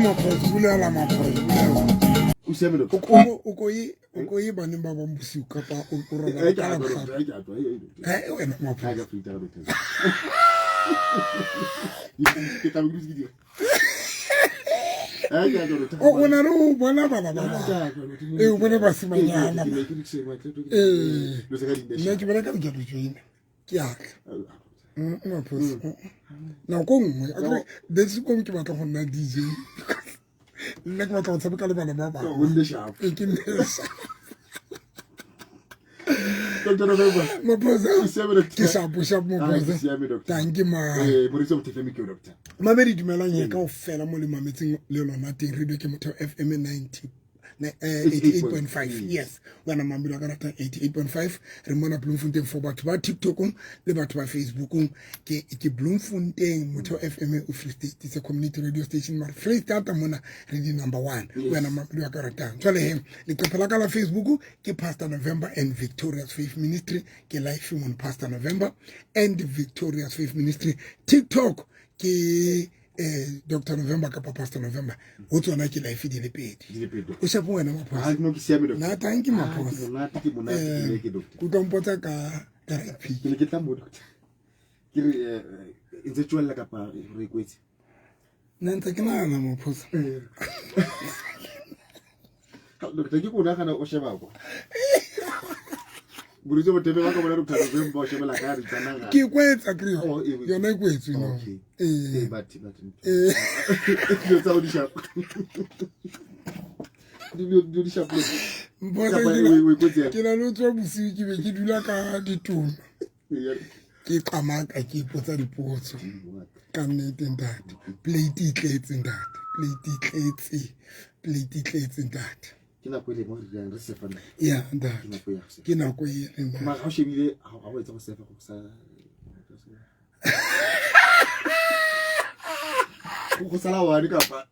Maphoso, bulela maphoso, bulela. O siame, doctor? O ko ye baneng ba bang bosiu kapa o robala Eh, ke ka a tswa, Labohlano? doctor, eh, ke a tswa, eh, eh, doctor. Eh, wena Ha ke maphoso. a feta, doctor. Ke tla be ke dutse ke dira. Eh, ke a tswa, doctor. O na le o bona bana ba Ah, bang. ke a tswa, doctor. Eh, o bone basimanyana. Ke ne ke dutse, ke ne ke- Eh. Dilo tsa ka di nne Nna ke bona ka dijalo joina. Ke atla. sharp. Maphoso. Nako nngwe, akere that's ko ke batla go nna DJ. Nna ke batla go tshameka le bana ba O bangwe. nne sharp. Ee, ke nne sharp. Doctor November. Maphoso. Ke siame, doctor. Ke sharp, sharp Ah, ke maphoso. siame, doctor. Thank you, ma. Eh, moreetsi wa Motheo FM ke yo, doctor. Mamedi, dumelang ye kao fela mo le mametseng le lona teng radio ke Motheo FM 90 88.5. Yes, wena mamelo a ka ratang 88.5, re mona Bloemfontein. For batho ba TikTokong le batho ba Facebookong, ke Bloemfontein, Motheo FM o Free State. It's a community radio station, mara Free State mona re di number one. Wena mamelo a ka ratang, jwale he, leqephe la ka la Facebook ke Pastor November and Victorious Faith Ministry. Ke live mon Pastor November and Victorious Faith Ministry. TikTok ke Dr November kapa Pastor November. Ho tsona ke live di le pedi. Di le pedi, doctor. O shapo wena Ah, maphosa. no, ke siame, doctor. Nna thank you Ah, ke maphosa. monate, ke monate, ke ne ke, doctor. Ke utlwa mpotsa ka rugby. Ke ne ke tla mo, doctor. Ke re, e ntse tswella kapa re e kwetse? Nna ntse ke nagana maphosa. Ha, doctor, ke ko nagana o sheba kwa. Moreetsi wa Motheo FM ba ka bona Doctor November o shebela ka re tsanang. Ke kwetsa kry. Oh, eh, Yona e kwetswe no. Okay. Ee. Eh, but dilo tsa go di sharp. Dilo di sharp. Mpotsa. Kapa o e kwetse yang? Ke na le o tswa bosiu, ke be ke dula ka ditoma, ke qamaka, ke ipotsa dipotso ka nnete ntate. Plate e tletse ntate, plate e tletse, plate e tletse ntate. Ke nako e leng mo re dirang re sefa nna. Ya Ke ntate. nako ya go sefa. Ke nako e leng ntate. Mara ha o shebile ha o etsa go sefa go sa go sala one kapa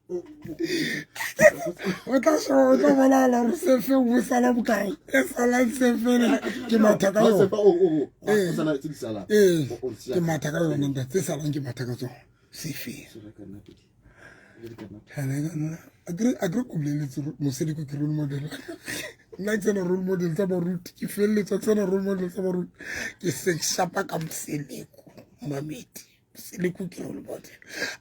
O tla sheba, o tla bonala gore sefe o sala bokae, e salang sefele ke matha ka Ha o yona. sefa o Eh. go sala tse di salang. Ee. O siya. Ke matha ka yona ntate, tse salang ke matha ka tsona sefeng. Se reka nna pedi. Le di ka nna. Akere ko boleletse mosediko ke role model. Nna ke tsena role model tsa baruti, ke feleletswa ke tsena role model tsa baruti, ke se shapa ka Moseleko. Mamedi, Moseleko ke role model.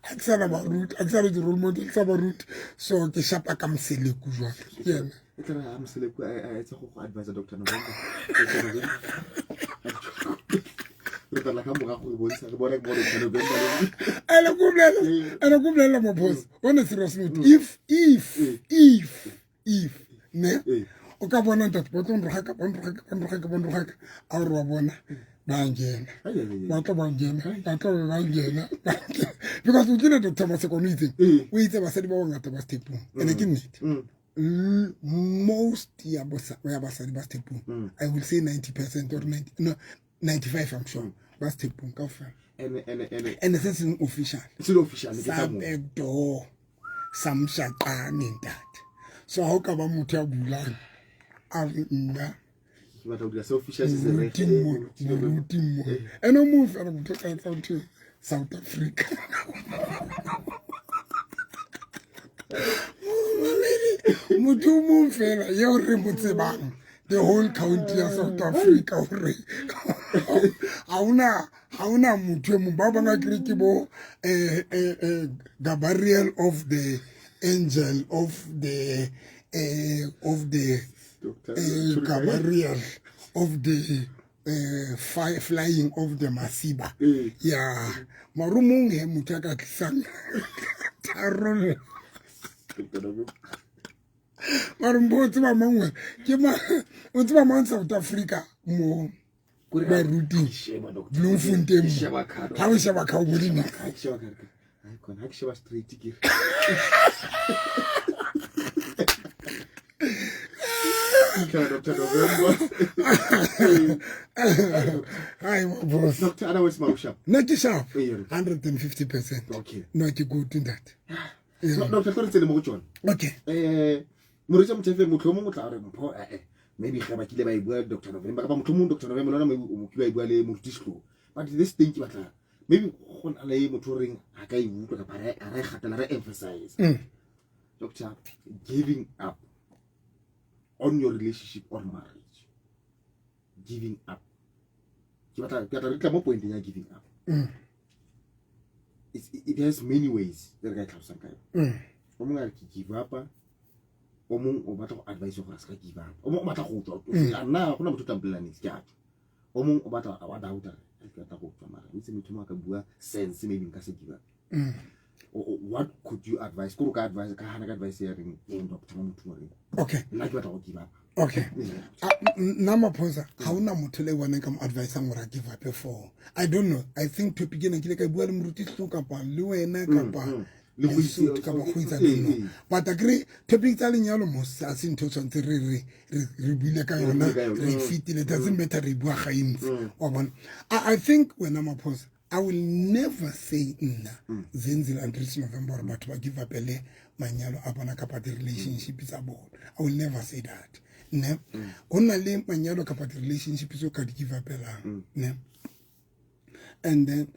A ke sana baruti, a ke sana di-role model tsa baruti, so ke shapa ka Moseleko jwale ke ena. E tla re ha Moseleko a etsa go advise Dr. November. Dr. November. Re tla ka morago re bontsha re bona ke bona Dr. November. Ene ko bolela, ene ko bolela maphosa on a serious note, if ne o ka bona ntate ba tlo nrogaka, ba nrogaka, ba nrogaka, ba nrogaka, a gore wa bona ba nkena. Ai, ai, ai. Ba tlo ba nkena, ba tlo be ba nkena, ba nkena. Because o tlile Dr Masekwane o itseng, o itse basadi ba bangata ba stepong, ene ke nnete. Most ya basadi ba stepong, I will say 90% or 90, no, 95, I'm sure, ba stepong kaofela. Ene And se seng official. Se le official ke sa tsa mo. Backdoor sa mshaqane ntate, so ha o ka ba motho ya bulang a re nna Ke batla ho dira se official se se re. moruti mo, moruti mo, ene o mong fela motho o ka etsang ntho e, South Africa. Mamedi, motho o mong fela eo re mo tsebang the whole county ya South Africa, gore ha ona motho e mong ba bang a kere ke bo Gabriel of the angel of the of the Doctor Gabriel of the flying of the Masiba. Ya marumong he motho a ka tlisang tharollo. Dr. November. Mare mpo o tseba mang wena? Ke ma o tseba mang South Africa mo baruting? Sheba, doctor. Bloemfontein Ke mo. sheba card. Ha o sheba ka o bone. Ha ke sheba card. Ai khona ha ke sheba straight ke. Ka Dr. November. Hai boss. Dr. Ana wetse marusha. Nna ke sharp. Ee. 150%. Okay. No, ke good ntate. No, Dr. Tlo re tsene mo go tsone. Okay. Moreetsi wa Motheo FM, motho o mongwe o tla re mpho maybe ge ba kile ba e bua le Dr. November kapa motho o mongwe Dr. November lona maybe o mo kile ba e bua le moruti Setlhogo, but this thing ke batla maybe go na le motho o reng a ka e utlwa kapa re a re e gatela, re emphasize. Doctor, giving up on your relationship or marriage, giving up, ke batla re tla mo pointeng ya giving up. It has many ways tse re ka e tlhalosang ka yone. O mongwe a re ke give up, o mongwe o batla go advise gore a se ka give up, o mongwe o batla go tswa, a nna go na motho o tla mpolelela niks, ke a tswa. O mongwe o batla wa doubt, a re ke batla go tswa, mara itse motho mo a ka bua sense, maybe nka se give up. What could you advise? Ko ka advise ka hana ka advice ya reng eng, doctor, mo motho wa reng? Okay. Nna ke batla go give up. Okay. Nna Maphosa, ga ona motho le one ka mo advisang gore a give up for, I don't know, I think topic ena ke ile ka bua le moruti Hlo kapa le wena kapa Le go itse- Lesotho kapa go itse, I don't know. But akere topic tsa lenyalo mo a se ntho e tshwanetse re buile ka yona, buile ka yona. re fetile, doesn't matter, re bua gantsi, wa bona. I think wena Maphosa, I will never say nna Zenzile Andries November gore batho ba give up le manyalo a bona kapa di-relationship tsa bona. I will never say that, ne. Go na le manyalo kapa di-relationship tse o ka di give upelang, ne, and then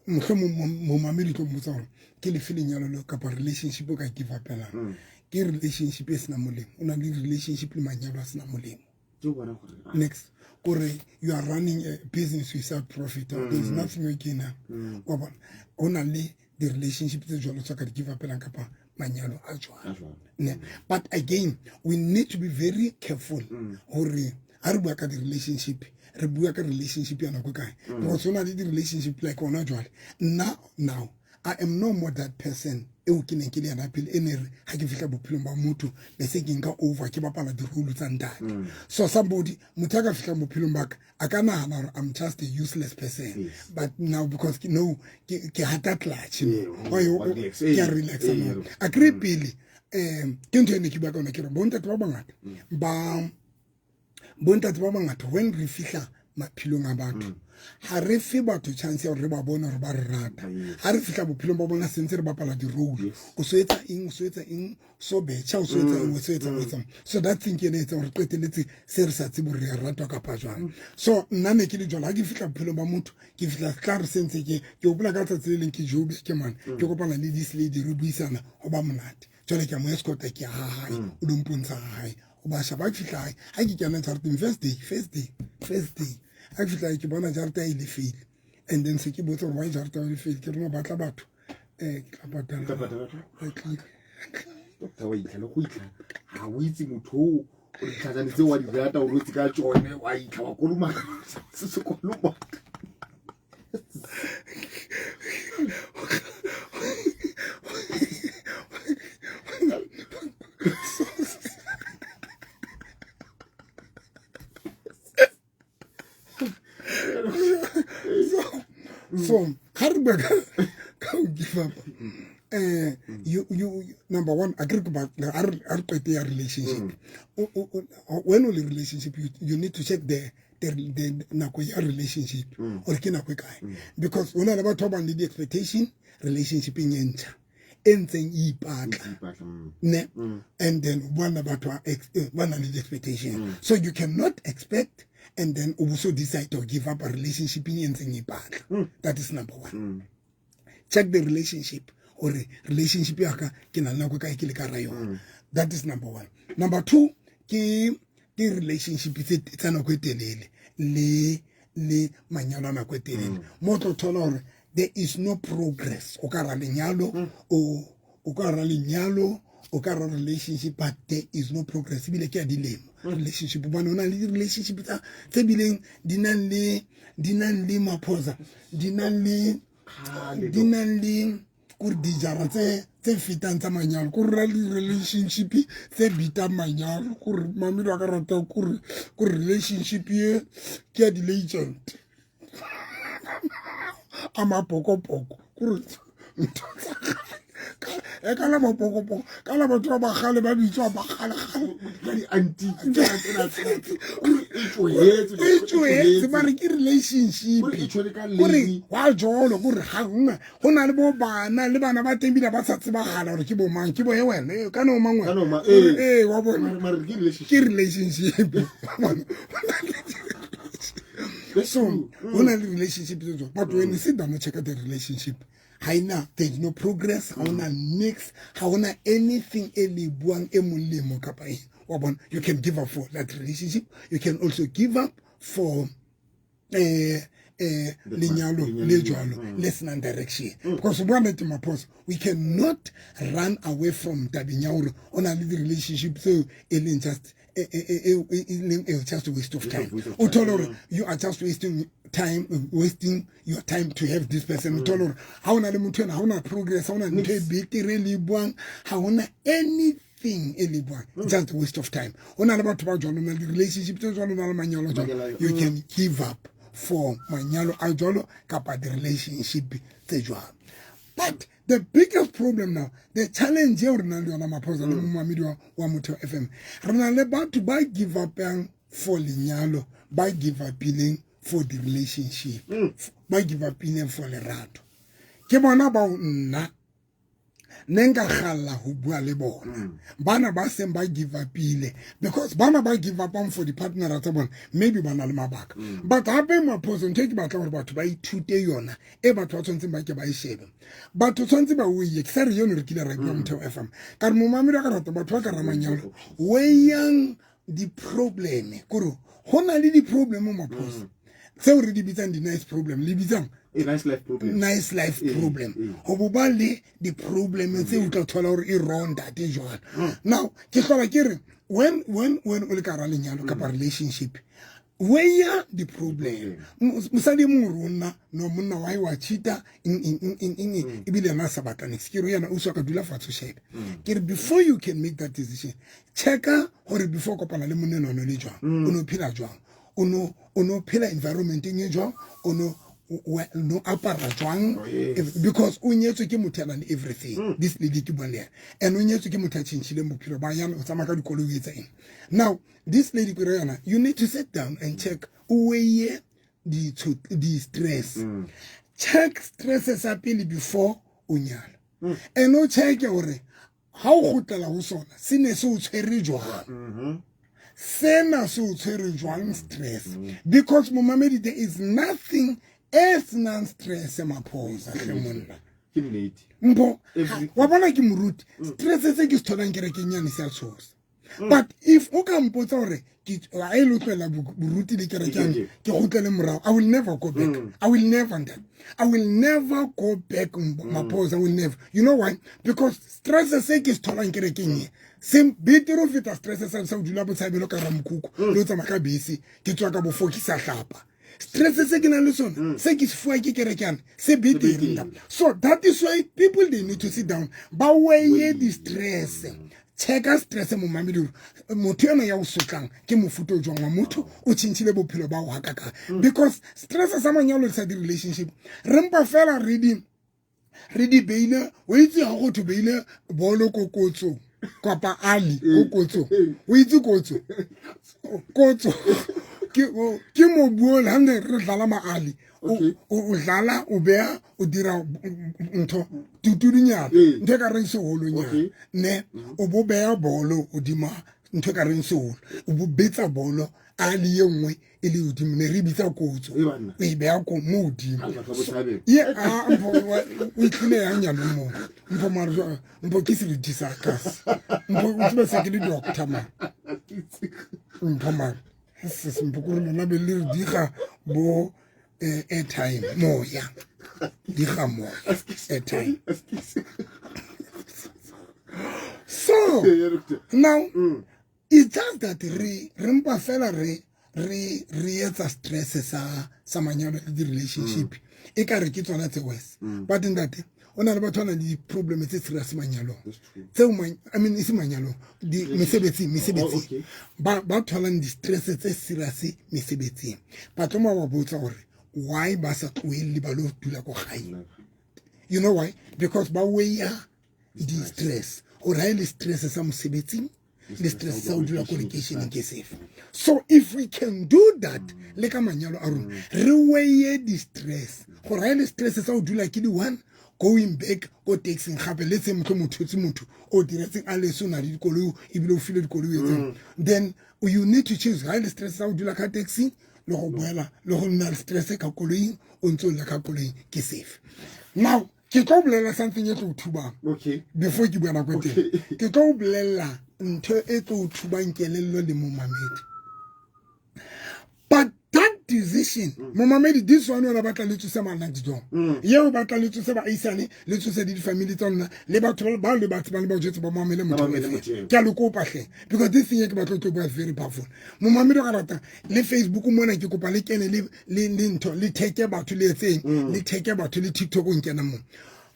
mohlomong momamedi tlo mmotsa gore ke lefe lenyalo leo kapa relationship o ka give upelang. Ke relationship e sena molemo, o na le relationship le manyalo a sena molemo. Ke o bona gore Next kore you are running a business without profit, there is nothing you gain. Wa bona, go na le di-relationship tse jwalo tsa ka di give upelang kapa manyalo a a jwalo, jwalo. Ne. But again, we need to be very careful gore ha re bua ka di-relationship, re bua ka relationship ya nako e kae, because ho na le di-relationship like ona jwale nna now I am no more that person eo ke neng ke le yena pele, e ne re ha ke fihla bophelong ba motho be se ke nka over, ke bapala di-role tsa ntate. So somebody, motho a ka fihlang bophelong ba ka, a ka nahana gore I'm just a useless person. But now because ke no ke hata clutch, Wa relax. Ke a relaxa now. A kry pele, ke ntho e ne ke bua ka yona, ke re bontate ba bangata when re fihla maphelong a batho, ha re fe batho chance ya hore re ba bone hore ba re rata. Ha re fihla bophelong ba bona, sentse re bapala di-role, o so etsa eng, o so etsa eng, so betjha, o so etsa eng, o so etsa, o etsa. So that thing ke ene e etsang hore qetelletse se re sa tsebe hore re a ratwa kapa jwang. So nna ne ke le jwalo, ha ke fihla bophelong ba motho, ke fihla tla re sentse ke hopola ka tsatsi le leng ke Joburg ke mane, ke kopana le this lady, re buisana, ho ba monate. Jwale ke a mo escorta, ke ya ha hae, o lo mpontsha ha hae. O ba shaba, ha ke fihla hae, ha ke kena jarateng, first day, first day, first day, ha ke fihla hae, ke bona jarata e le feile. And then se ke botsa hore why jarata e le feile, ke re no batla batho, ke tla patala. Tla patala. Ba tlile. Doctor, wa itlha le go itlha, ha o itse motho o ditlhatsane tse wa di rata, o rotse ka tsone, wa itlha wa kolomaka se se kolomaka. So ha re bua ka ho give up, you number one, a ke re ke ba a re qete ya relationship. When o le relationship, you need to check the nako ya relationship or ke nako e kae, because ho na le batho ba bang le di-expectation relationship-eng e ntjha e ntseng e ipatla, ne, and then bona batho ba na le di-expectation, so you cannot expect and then o bo so decide to give up a relationship e ntseng e ipatla. That is number one. Check the relationship hore relationship ya ka ke na le nako e kae ke le ka ra yona. That is number one. Number two, ke relationship tse tsa nako e telele le manyalo a nako e telele, mo tlo thola hore there is no progress. O ka ra lenyalo, o ka ra lenyalo, o ka ra relationship, but there is no progress, ebile ke ya dilemo relationship, hobane ho na le di-relationship tsa tse bileng di nang le Maphosa, di nang le kore dijara tse fetang tsa manyalo, kore ra di-relationship tse bitang manyalo, kore mamelo a ka rata kore relationship ye ke ya di-legend a mapokopoko, kore ntho tsa kgale, e ka la mapokopoko, ka la batho ba bagale ba bitswa bagale-gale. Ka di-antique tsena, e tlohetse. E tlohetse, mare ke relationship. Kore e tshwere ka kore lady. Wa jolo kore ga nna go na le bo bana le bana ba teng bile ba sa tsebagala gore ke bo mang, ke bo e wena, ka no mang Ka no wena. mang, Kore, ee. ee, wa bona. Mare ke relationship. Ke relationship. Wa bona? That's So true. go na le relationship tse jwalo, but when you sit down and check out the relationship, Ga ena, there is no progress, ga ona nix, ga ona anything e le buang e molemo kapa eng, wa bona. You can give up for that relationship. You can also give up for lenyalo le jwalo le senang direction, because bua nnete, Maphosa, we cannot run away from tabeng ya gore o na le di-relationship tseo e leng just e leng just a waste of time. O thole gore you are just wasting time, wasting your time to have this person. O thole gore ha o na le motho ena, ha ona progress, ha ona ntho e betere le buang, ha ona anything e le buang, just a waste of time. O na le batho ba jwalo, na le relationship tse jwalo, na le manyalo jwalo. You can give up for manyalo a jwalo kapa di-relationship tse jwalo. But the biggest problem now, the challenge eo re nang le yona, Maphosa le momamedi wa Motheo FM, re na le batho ba give upang for lenyalo, ba give upileng for the relationship, ba give upileng for lerato. Ke bona bao nna ne nka galla ho bua le bona, bana ba seng ba give upile, because bana ba give upang for di-partnera tsa bona, maybe ba na le mabaka. But hape, Maphoso, ntho e ke batla gore batho ba ithute yona, e batho ba tshwanetseng ba ke ba e shebe, batho tshwanetse ba oye, ke sa re eno re kile ra e bua Motheo FM, ka re momamedi wa ka rata batho ba ka ramanyalo, weighang di-problem, kore go na le di-problem, Maphoso, tseo re di bitsang di-nice problem, le bitsang A nice life problem. Nice life problem. Go bo ba le di-problem tse o tla thola gore e wrong ntate jwalo. Now ke hlola ke re when o le ka hara lenyalo kapa relationship, weigha di-problem. Mosadi e mongwe re o nna no monna wa hae wa cheata, eng eng eng eng eng eng, ebile yena a sa batla niks. Ke re yena o se ka dula fatshe o shebe, ke re before you can make that decision, checka gore before o kopana le monna enwa, o no le jwang, o no phela jwang, o no phela environmenteng e jwang, o no apara jwang. Oh, yes. Because o nyetswe ke motho a nang le everything, this lady ke buang le yena, and o nyetswe ke motho a tjhentjhileng bophelo ba yana, o tsamaya ka dikoloi, o etsa eng. Now this lady, ke re yona, you need to sit down and check, o weighe di-stress, check stress sa pele before o nyala, and o checke hore ha o kgutlela ho sona, se ne se o tshwere jwang, sena se o tshwere jwang stress, because momamedi, there is nothing e senang stress, Maphosa, hle monna. Ke nnete. Mpho, wa bona, ke moruti, stress se ke se tholang kerekeng yane se a tshosa. But if o ka mpotsa gore a e lo tlohela boruti le kerekeng, ke kgutlele morao, I will never go back. I will never, ntate, I will never go back, Maphosa, I will never. You know why? Because stress se ke se tholang kerekeng e se betere ho feta stress sa ho dula Botshabelo ka ramokhukhu le ho tsamaya ka bese, ke tswa ka bofo, ke sa hlapa. Stress se ke nang le sona, se ke se fuwa ke kerekane, se betere, ntate. So that is why people, they need to sit down, ba weighe di-stress. Checka stress, momamedi, hore motho ena ya o sotlang ke mofuta o jwang wa motho, o tjhentjhile bophelo ba o hakakang, because stress sa manyalo le sa di-relationship, re mpa fela re di beile. O itse ha go thwe beile bolo ko kotsong kapa ali ko kotsong, o itse kotso, kotso ke mobu ole ha ne re dlala maali, o dlala, o beya, o dira ntho tutudinyana, ntho e ka reng seholonyana, ne o bo beya bolo hodima ntho e ka reng seholo, o bo betsa bolo a le ye nngwe e le hodimo, ne re e bitsa kotso. E banna. O e beya ko mo hodimo. Ha le batho ba Botshabelo. Ye a mpho o itlile yang nyane mo mpho mare mpho ke seriti sa kasi mpho o tsebe se ke le doctor man mpho mare se mpho kore lona be le re diga bo airtime, moya diga moya airtime. So Yeah, doctor. now it's just that re mpa fela re etsa stress sa manyalo le di-relationship e ka re ke tsona tse worse. But ntate, o na le batho ba nang le di-problem tse serious manyalong. That's true. Tseo I mean, e se manyalong, di mesebetsing, mesebetsing. Oh, okay. Ba tholang di-stress tse serious mesebetsing, ba tlo ma ba botsa gore why ba sa tlohelle ba lo dula ko gae. You know why? Because ba weigha di-stress gore ha e le stress sa mosebetsing le stress sa ho dula ko lekeisheneng ke sefe. So if we can do that le ka manyalo a rona, re weighe di-stress gore ha e le stress sa ho dula ke di-one going back ko taxing gape le tse motlho motho tse motho o diretseng a leso o na le dikoloi ebile o file dikoloi etseng, then you need to choose ha e le stress sa ho dula ka taxing le go boela le go nna le stress ka koloing, o ntse o lla ka koloing ke sefe. Now ke Ke tlo bolela something e tlo o thubang. Okay. Before ke bua nako e teng. Ke tlo bolela ntho e tlo o thubang kelello le momamedi. But that decision, momamedi, this one yona batla le tsose manadidong. Yeo batla le tsose baahisane, le tsose le di-family tsa lona, le batho ba le ba tsebang le ba jwetse ba mamele motho Ba mamele ofe. motho eo. Ke a le kopa hle, because this thing e ke batla ho tlo bua is very powerful. Momamedi o ka ratang le Facebook mona, ke kopa le kene le ntho, le theke batho le etseng, le theke batho le TikTok o nkena mo.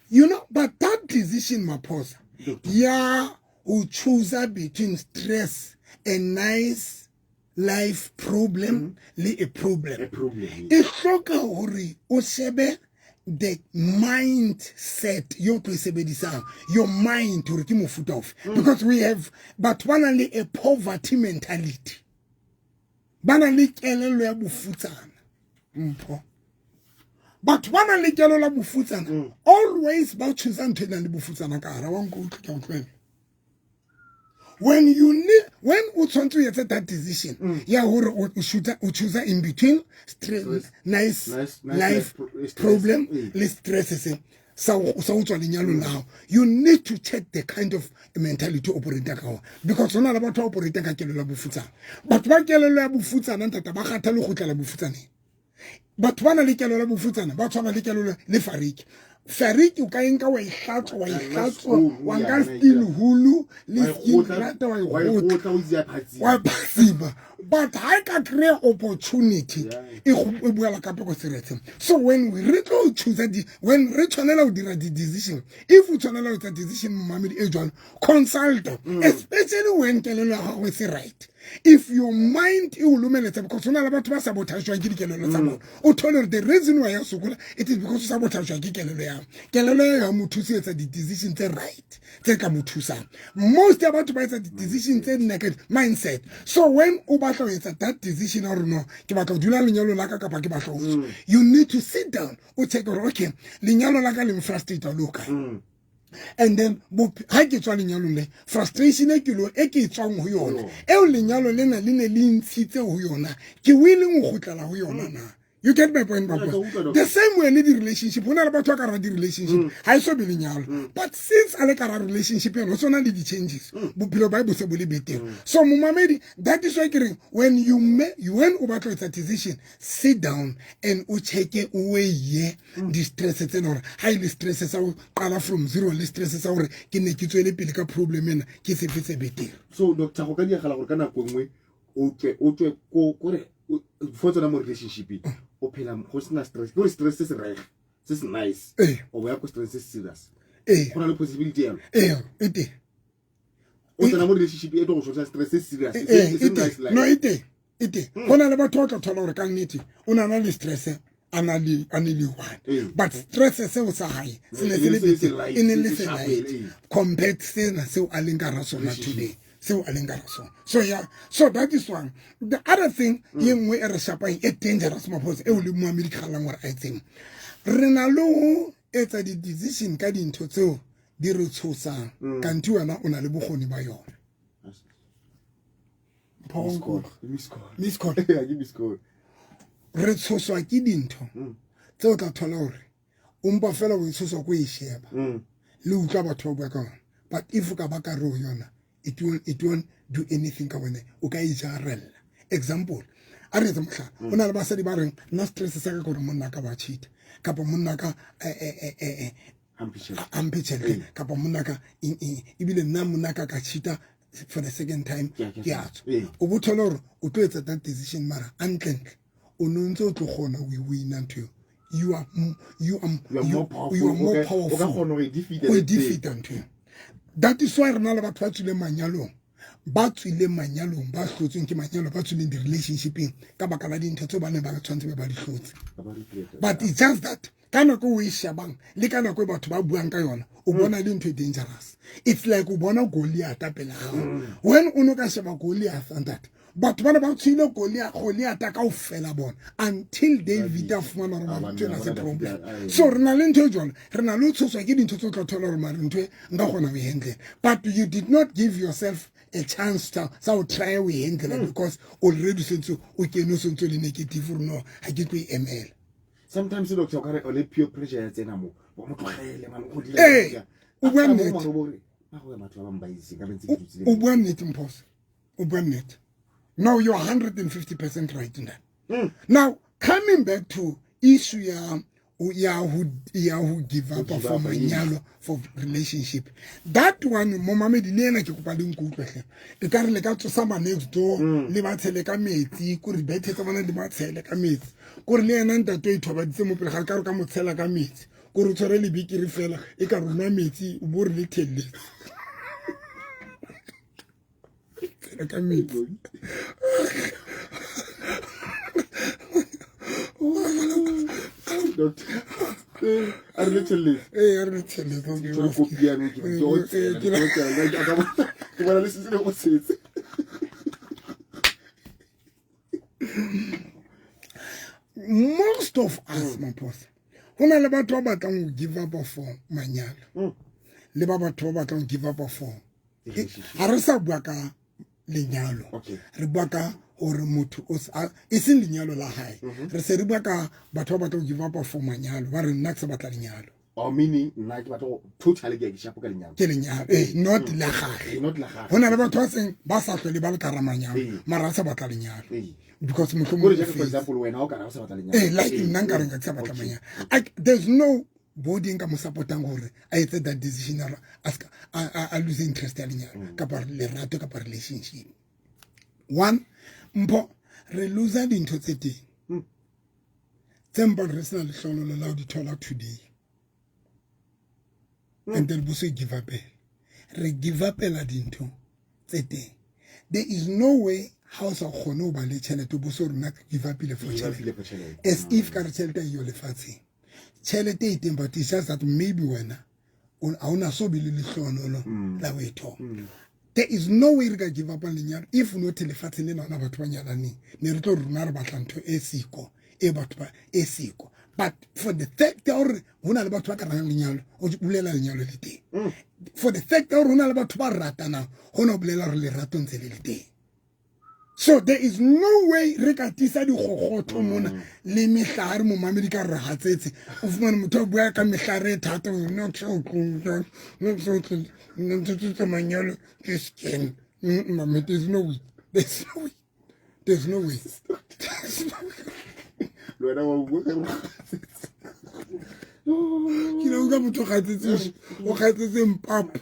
You know, but that decision, Maphosa, ya o choose between stress and nice life problem le a problem. A problem. E hloka hore o shebe the mindset yo tlo e sebedisang, your mind hore ke mofuta ofe, because we have batho ba nang le a poverty mentality, ba nang le kelello ya bofutsana. Mpho, batho ba nang le kelello ya bofutsana always ba choose ntho e nang le bofutsana ka hara wa nko utlwe ke a o tlohella. When you need, when o tshwanetse o etse that decision ya hore o choose in between stress, Stress. nice, Nice life life stress. problem le stress se sa o tswa lenyalong la hao, you need to check the kind of mentality o operate ka ona, because hona le batho ba operate ka kelello ya bofutsana. Batho ba kelello ya bofutsana, ntata, ba kgatha le kgutlela bofutsaneng. Batho ba na le kelello ya bofutsana ba tshwana le kelello le fariki. Fariki o ka e nka wa e hlatswa, wa e hlatswa, wa nka steel hulu le skin rata wa e kgotla, wa itse ya phatsima. Wa phatsima, but ha e ka kry opportunity e boela ka peko seretse. So when we re tlo choose di, when re tshwanela ho dira di-decision, if o tshwanela ho etsa decision, momamedi, e jwalo, consult, especially when kelello ya gago e se right. If your mind e o lomeletsa, because ho na le batho ba sabotajwang ke dikelello tsa bona, o thole hore the reason why ya sokola, it is because o sabotajwa ke kelello ya kelello ya mo thusa etsa di-decision tse right tse ka mo thusang. Most ya batho ba etsa di-decision tse negative mindset. So when o batla ho etsa that decision ya hore no, ke batla ho dula lenyalo la ka kapa ke batla ho tswa, you need to sit down, o check hore okay, lenyalo la ka le mfrustrate le ho kae, and then ha ke tswa lenyalong le, frustration e ke lo e ke e tswang ho yona eo, lenyalo lena le ne le ntshitse ho yona, ke willing ho kgutlela ho yona na? You get my point? Yeah, Papa? ke utlwa, doctor. The same way le di-relationship, ho na le batho ba ka hara di-relationship, ha e so be lenyalo, but since a le ka hara relationship ena, ho sona le di-changes, bophelo ba bo se bo le betere. So momamedi, that is why ke reng when you may, when o batla ho etsa decision, sit down and o checke, o weiye di-stress tsena, hore ha e le stress sa ho qala from zero le stress sa hore ke ne ke tswele pele ka problem ena, ke sefe se betere. So doctor, go ka diagala gore ka nako nngwe o tswe ko kore before tsena mo relationship o phela go sena stress, ke gore stress se se reg, se se nice, o bo ya ko stress se se serious? Go na le possibility yalo? Ee, e teng. O tsena mo relationship e tlo go tshosa stress se serious, Ee, e e se teng. nice life. No, e teng, e teng. Go na le batho ba tla thola gore ka nnete o na le stress a ne le one, but stress seo sa hae se ne E se le ne se betere, light, e ne se le se se sharp, light compared sena seo a leng ka hara sona today, seo a leng ka hara sona. So yeah, so that is one. The other thing ye nngwe e re shapang e dangerous, Maphosa, eo le moamedi ke galang gore a etseng, re na le ho etsa di-decision ka dintho tseo di re tshosang, kanthe wena o na le bokgoni ba yona. Miss call. Miss call. Miss call. Yeah, ke miss call. Re tshoswa ke dintho tse o tla thola hore o mpa fela o e tshoswa ko e sheba le utlwa batho ba bua ka yona, but if o ka ba ka re ho yona, it won't do anything ka wena, o ka e jarella. Example, a re etse mohlala, o na le basadi ba reng nna stress sa ka ke gore monna ka ba cheat, kapa monna ka Hampe tjhelete. A mphe tjhelete, kapa monna ka eng eng, ebile nna monna ka ka cheata for the second time, ke a tswa. O bo thole gore o tlo etsa that decision, mara hantlentle o ne o ntse o tlo kgona ho e wina ntho eo. You are You are more powerful. You are more O ka powerful kgona ho e defeat. O e defeat ntho eo. That is why re na le batho ba tswileng manyalong, ba hlotsweng ke manyalo, ba tswileng di-relationshipeng ka baka la dintho tseo ba neng ba tshwanetse be ba di hlotse. But it's just that ka nako o e shebang le ka nako e batho ba buang ka yona, o bona le ntho e dangerous. It's like o bona Goliath pele gago. When o no ka sheba Goliath and that batho bana ba tshwile Goliath ka ofela bona until David a fumana gore mara ntho ena se problem. So re na le ntho e jwalo, re na le ho tshoswa ke dintho tse o tla thola gore mare ntho e nka kgona ho e handle, but you did not give yourself a chance sa ho try ho e handle, because already sentse o kene, o sentse o le negative gore no, ha ke tlo e emela. Sometimes, doctor, o kare o le peer pressure ya tsena mo. Wa mo tlogele man go dira. Ee, o bua nnete. Ba go batho ba bang ba itse ka ntse ke dutse le O bua nnete Mphosa. O bua nnete. Now you're 150% right in that. Now coming back to issue ya ya ho ya ho give up give for up, yes. manyalo for relationship, that one momamedi le ena ke kopa le nkutlwe hle, e ka re le ka tsosa ma next door le ba tshele ka metsi, kore bethe tsa bona di ba tshele ka metsi, kore le ena ntate o ithobaditse mo pele ga ka re ka mo tshela ka metsi, kore o tshwere lebekere fela e ka rona metsi o bo re le thelletse tshela ka metsi. Doctor. A re le tshelletse. Ee, a re le thelletse. Ke re kopi ya ke ke o tshela, ke o tshela, ke bona le setse le go tshetse. Most of us, Maphosa, ho na le batho ba batlang ho give up for manyalo le ba batho ba batlang ho give up for ha re sa bua ka lenyalo, Okay. re bua ka hore motho o e seng lenyalo la hae, re se re bua ka batho ba batlang ho give up for manyalo, ba re nna ke sa batla lenyalo. Oh, meaning nna ke batla go totally ke shapo ka lenyalo. Ke lenyalo, eh, not la gagwe. Eh, not la gagwe. Ho na le batho ba seng ba sa hlole ba le ka hara manyalo, Ee. mara a sa batla lenyalo Ee. because mohlomong Kore o jaka for fetse. example wena o ka re ha o sa batla lenyalo. Eh, like Ee, nna nka ee. re nka ke sa batla Okay. manyalo. There's no body nka mo support-ang hore a etse that decision a a ska a lose interest ya lenyalo kapa lerato kapa relationship. One, Mpho, re lose dintho tse teng tse mpang re sena lehlohonolo la ho di thola today. And then bo se give up. Re give up-ela dintho tse teng. There is no way ha o sa kgone ho ba le tjhelete bo so rona give up-ile for Give tjhelete. up-ile for tjhelete. As if ka re tjhelete ha eyo lefatsheng. Tjhelete e teng, but it's just that maybe wena ha ona so be le lehlohonolo la ho e thola. There is no way re ka give up on lenyalo if not lefatsheng lena hona batho ba nyalaneng. Ne re tlo rona re batla ntho e siko, e batho ba e siko. But for the fact ya hore hona le batho ba ka ratang lenyalo, o bolela lenyalo le teng. For the fact ya hore hona le batho ba ratanang, hona o bolela hore lerato ntse le le teng. So there is no way re ka tisa dikgokgotho mona le mehlare momamedi ka re hatsetse. O fumane motho a bua ka mehlare e thata, o no so tlo, no so tlo, no tlo tlo manyalo ke scam. Mama, there's no way. There's no way. There's no way. There's no way. Le wena wa bua ka re hatsetse. Ke ne utlwa motho o kgatsetse, o kgatsetse mpap.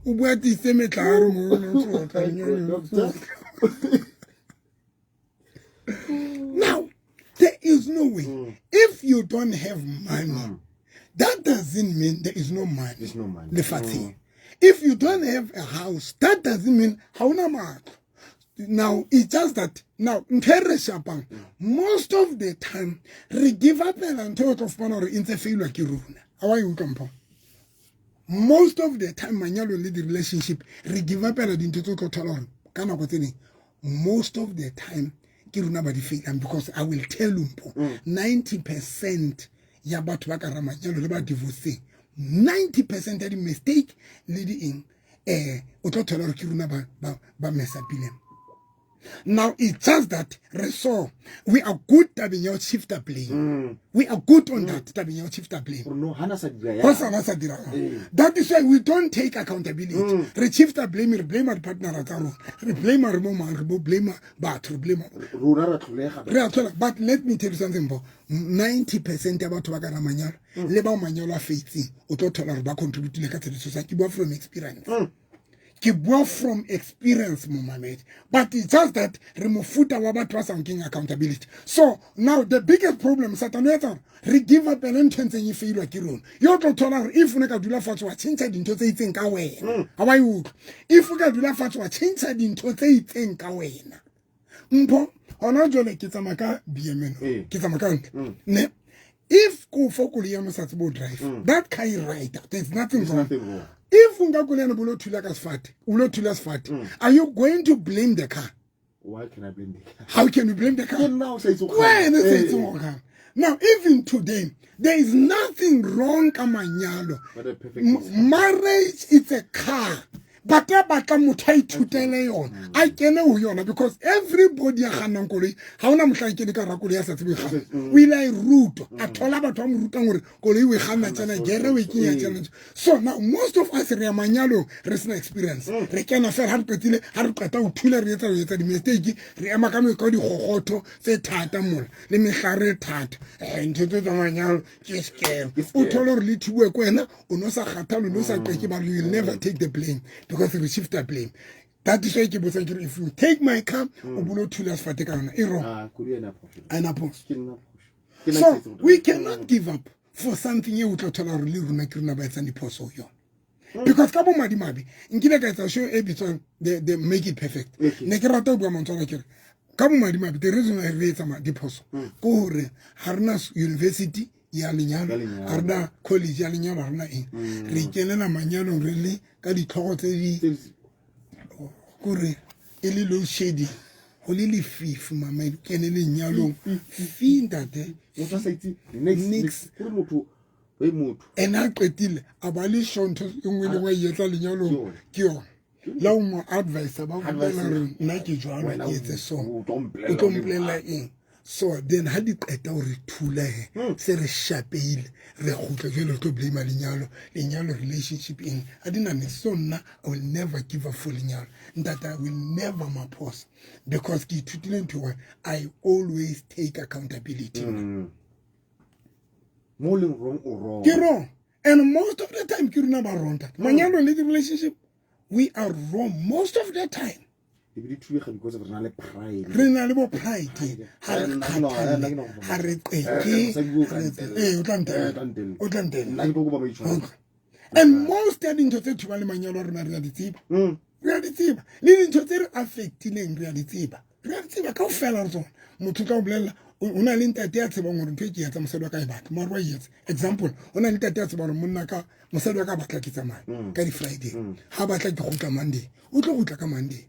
O bua tiise metlare mo, no so tlo. Now, there is no way. If you don't have money, that doesn't mean there is no money. There's no money. Lefatsheng. If you don't have a house, that doesn't mean ha ona matlo. Now, it's just that, now, ntho e re shapang, most of the time, re give up ela ntho e o tlo fumana hore e ntse failwa ke rona. Ha wa e utlwa mpho? Most of the time, manyalo le di-relationship, re give up ela dintho tse o tlo thola hore ka nako tse ding, most of the time, ke rona ba di failang, because I will tell you, Mpho, 90% ya batho ba ka hara manyalo le ba divorceng, 90% ya di-mistake le di eng, o tlo thola hore ke rona ba mess-upileng. Now, it's just that re so we are good tabeng ya ho shifta blame. We are good on that tabeng ya ho shifta blame. Gore no, hana sa dira ya. Ho sa na sa dira. That is why we don't take accountability. Re shifta blame, re blame di-partner tsa rona. Re blame re mo mang, re bo blame batho, re blame. Rona ra tlholega. Re a tlhola. But let me tell you something, bo. 90% ya batho ba ka hara manyalo, le ba manyalo a fetseng, o tlo thola hore ba contribute-ile ka tshebediso sa. Ke bua from experience. Ke bua from experience, momamedi. But it's just that re mofuta wa batho ba sa nkeng accountability. So now the biggest problem, Satan o etsa hore re give up ele ntho e ntseng e failwa ke rona. Yo tlo thola hore if o ne ka dula fatshe wa tjhentjha dintho tse itseng ka wena. Ha wa e utlwa. If o ka dula fatshe wa tjhentjha dintho tse itseng ka wena. Mpho, hona jwale ke tsamaya ka BMN. Ke tsamaya ka ntlo. Ne? If ko fo koloi ya mo sa tsebe ho drive, that car is right. There's nothing There's wrong. nothing wrong. If nka koloi ena bolo thula ka sefate, o lo thula sefate, are you going to blame the car? Why can I blame the car? How can you blame the car? Ke nna o sa itse ho Wena o sa kganna. itse ho kganna. Now, even today, there is nothing wrong ka manyalo. What a perfect example. Marriage is a car. But ya batlang motho a ithutele yona, a kene ho yona, because everybody ya kgannang koloi, ha hona mohla a kene ka hara koloi a sa tsebe ho kganna. O ile a e rutwa, a thola batho ba mo rutang hore koloi o e kganna tjena, gere o e kenya tjena. So now most of us re ya manyalong re sena experience. Re kena fela ha re qetile, ha re qeta ho thula, re etsa ho etsa di-mistake, re ema ka ka dikgokgotho tse thata mola le mehlare e thata. Ntho tse tsa manyalo ke scam. O thole hore le thibuwe ke wena, o no sa kgathale, o no sa qeke, but you will never take the blame because re shifta blame. That is why ke botsang ke re, if you take my car, o bolo thula sefate ka yona, e wrong. Ah, koloi ena phoso. A ena phoso. Ke nna phoso. Ke nna So ke etseng we cannot give up for something e o tla thola hore le rona ke rona ba etsang diphoso ho yona, because ka bomadimabe nkile ka etsa show e bitswang the Make It Perfect. Ne ke rata ho bua mantswe ana, ke re ka bomadimabe the reason why re etsa diphoso ke hore ha rena university ya lenyalo, Ya lenyalo. ha rena college ya lenyalo, ha rena eng. Re ikenela manyalong re le ka ditlhogo tse di kore e le load shedding, ho le lefifi, mama, e kene lenyalong fi, ntate. Motho a sa itse next. Nix. Next. Kore motho we motho. Ene a qetile a ba le sure ntho e nngwe le nngwe e etsa lenyalong ke yona. La o mo advise, ba o bolella hore nna ke jwalo, Wena ke etse so, o tlo mpolella o tlo o le mpolella eng? So then ha di qeta ho re thula, he se re shapeile, re kgutla jwale re tlo blame lenyalo, lenyalo, relationship eng, a di na niks. So nna I will never give up for lenyalo, ntate. I will never maphosa because ke ithutile ntho e one, I always take accountability. Mo leng wrong, o wrong. Ke wrong, and most of the time ke rona ba wrong, ntate. Manyalong le di-relationship, we are wrong most of the time. E be di thubega because re na le pride. Re na le bo pride, ha re Nna ke no- kgathale, nna ke no- ha re qeke. Mosadi o tla ntella. Ee, o tla Eh, ntella. o tla ntella. O tla ntella. Nna ke tlo kopa maitshwaro. And most ya dintho tse thubang le manyalo a rona, re a di tseba. Re a di tseba, le dintho tse re affectileng re a di tseba, re a di tseba kaofela re tsona. Motho o tla o bolella, o na le ntate ya tsebang hore ntho e ke etsa mosadi wa ka e batla, mare wa e etsa. Example, o na le ntate ya tsebang hore monna ka, mosadi wa ka batla ke tsamaye ka di-Friday, ha batla ke kgutla Monday, o tlo kgutla ka Monday.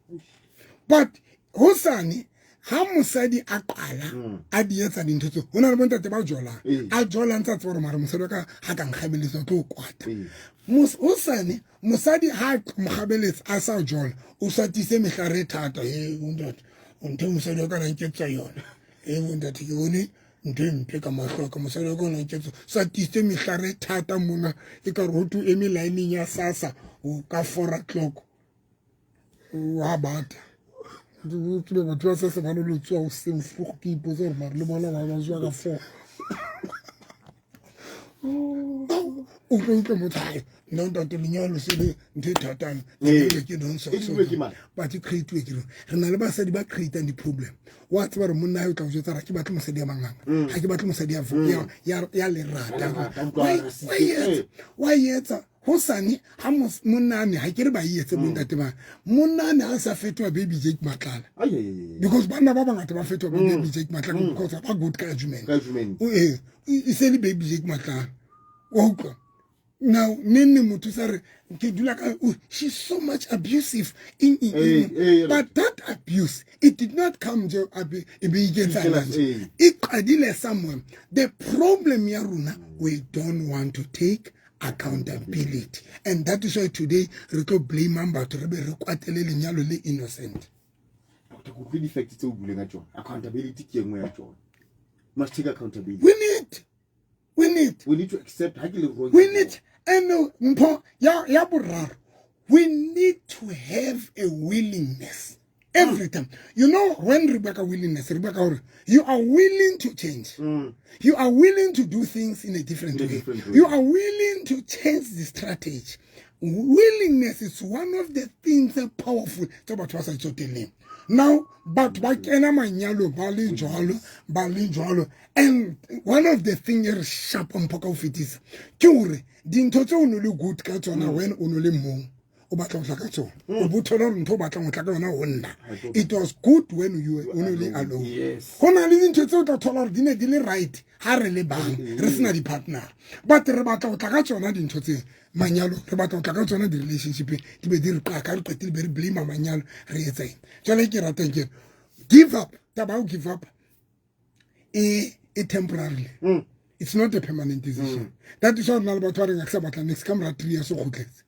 But hosane ha mosadi a qala a di etsa dintho tseo, ho na le bontate ba jolang, a jolang tsa tseba hore mare mosadi wa ka ha ka nkgabeletsa o tlo kwata. Hosane mosadi ha a mokgabeletsa a sa jola, o sa tise mehlare e thata, e bontate, ntho e mosadi wa ka na nketsa yona, e bontate, ke bone ntho e mpe ka mahlo a ka, mosadi wa ka o na nketsa, sa tise mehlare e thata mona, e ka re ho tu eme lineng ya SASSA o ka 4 o'clock wa bata. O tsebe batho ba SASSA ba no le tsoha hoseng vroeg, ke ipotsa gore mare le bona ba ba tsoha ka 4. O tlo utlwa motho hae, nna ntate, lenyalo se le ntho e thatang, lenyalo ke nonsense. E thulwe ke mang? But e create-uwe ke rona. Re na le basadi ba creatang di-problem. Wa tseba re monna hae o tla o jwetsa re ha ke batle mosadi ya manganga, ha ke batle mosadi ya lerata. Lerata, utlwa Wa re sitse. etsa, wa etsa hosane ha monnane, ha ke re ba e etse bontate ba monnane, ha sa fetoha baby Jake Matlala. Ai, ai, ai, ai. Because banna ba bangata ba fetoha bo baby Jake Matlala because ba good ka argument. Ka argument. Ee, e se le baby Jake Matlala wa utlwa. Now nenne motho sa re ke dula ka, oh, she's so much abusive in, in. But that abuse, it did not come nje e be iketsana nje, e qadile somewhere. The problem ya rona, we don't want to take accountability, and that is why today re tlo blame batho, re be re kwatele lenyalo le innocent. Doctor, ke utlwe di-fact tse o buileng ka tsona. Accountability ke e nngwe ya tsona. Must take accountability. We need We need to accept ha ke le wrong. We need, and mpho ya boraro, we need to have a willingness every time. You know, when re bua ka willingness, re bua ka hore you are willing to change, you are willing to do things in a different In a way. Different way. You are willing to change the strategy. Willingness is one of the things that powerful tse batho ba sa tsotelleng. Now batho ba kena manyalo ba le jwalo, ba le jwalo, and one of the thing e re shapang mpho ka ho fetisa ke hore dintho tse o no le good ka tsona when o no le mong, o batla ho tla ka tsona, o bo thola hore ntho o batlang ho tla ka yona ho nna, it was good when you were only alone. Ho na le dintho tse o tla thola hore di ne di le right ha re le bang, re sena di-partner, but re batla ho tla ka tsona dintho tse manyalo, re batla ho tla ka tsona di-relationshipeng, di be di re qaka, re qetile be re blame manyalo, re etsa eng. Jwale ke ratang ke re give up, taba ya ho give up e temporarily. It's not a permanent decision. That is why re na le batho ba reng a ke sa batla next, ka mora 3 years o kgutletse.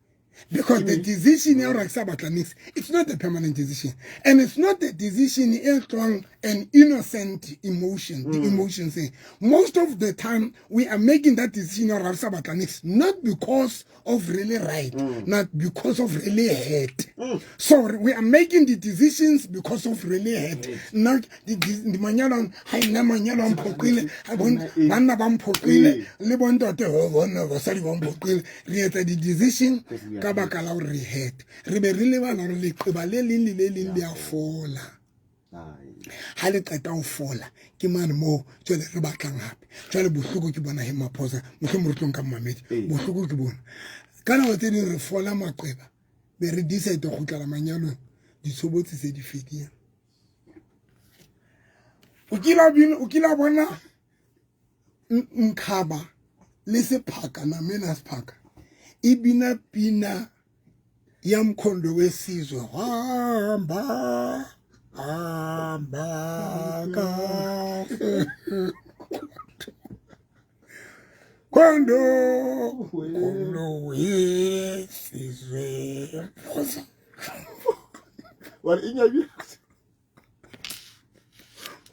Because the decision ya gore ke sa batla nix, it's not a permanent decision, and it's not a decision e tswang an innocent emotion. The emotion thing, most of the time we are making that decision ya gore re sa batla nix, not because of really right, not because of really hurt. So we are making the decisions because of really hurt. Nna di manyalo ha nna manyalo a mphoqile, ha banna ba mphoqile, le bontate ho bona basadi ba mphoqile. Re etsa di-decision ka baka la gore re hurt, re be re lebala gore leqeba le leng le le leng le a fola. Ha le qeta ho fola, ke mane moo jwale re batlang hape. Jwale bohloko ke bona he maphosa, mohlomong re tlo nka mmamedi. Bohloko ke bona ka nako tse ding re fola maqeba, be re decide go kgutlela manyalong, ditshobotsi se di fedile. O kile a bona nkhaba le sephaka, namena sephaka e bina pina ya Mkhondo Wesizwe, hamba hamba kahle Mkhondo, Mkhondo Wesizwe. Wa re inyabi.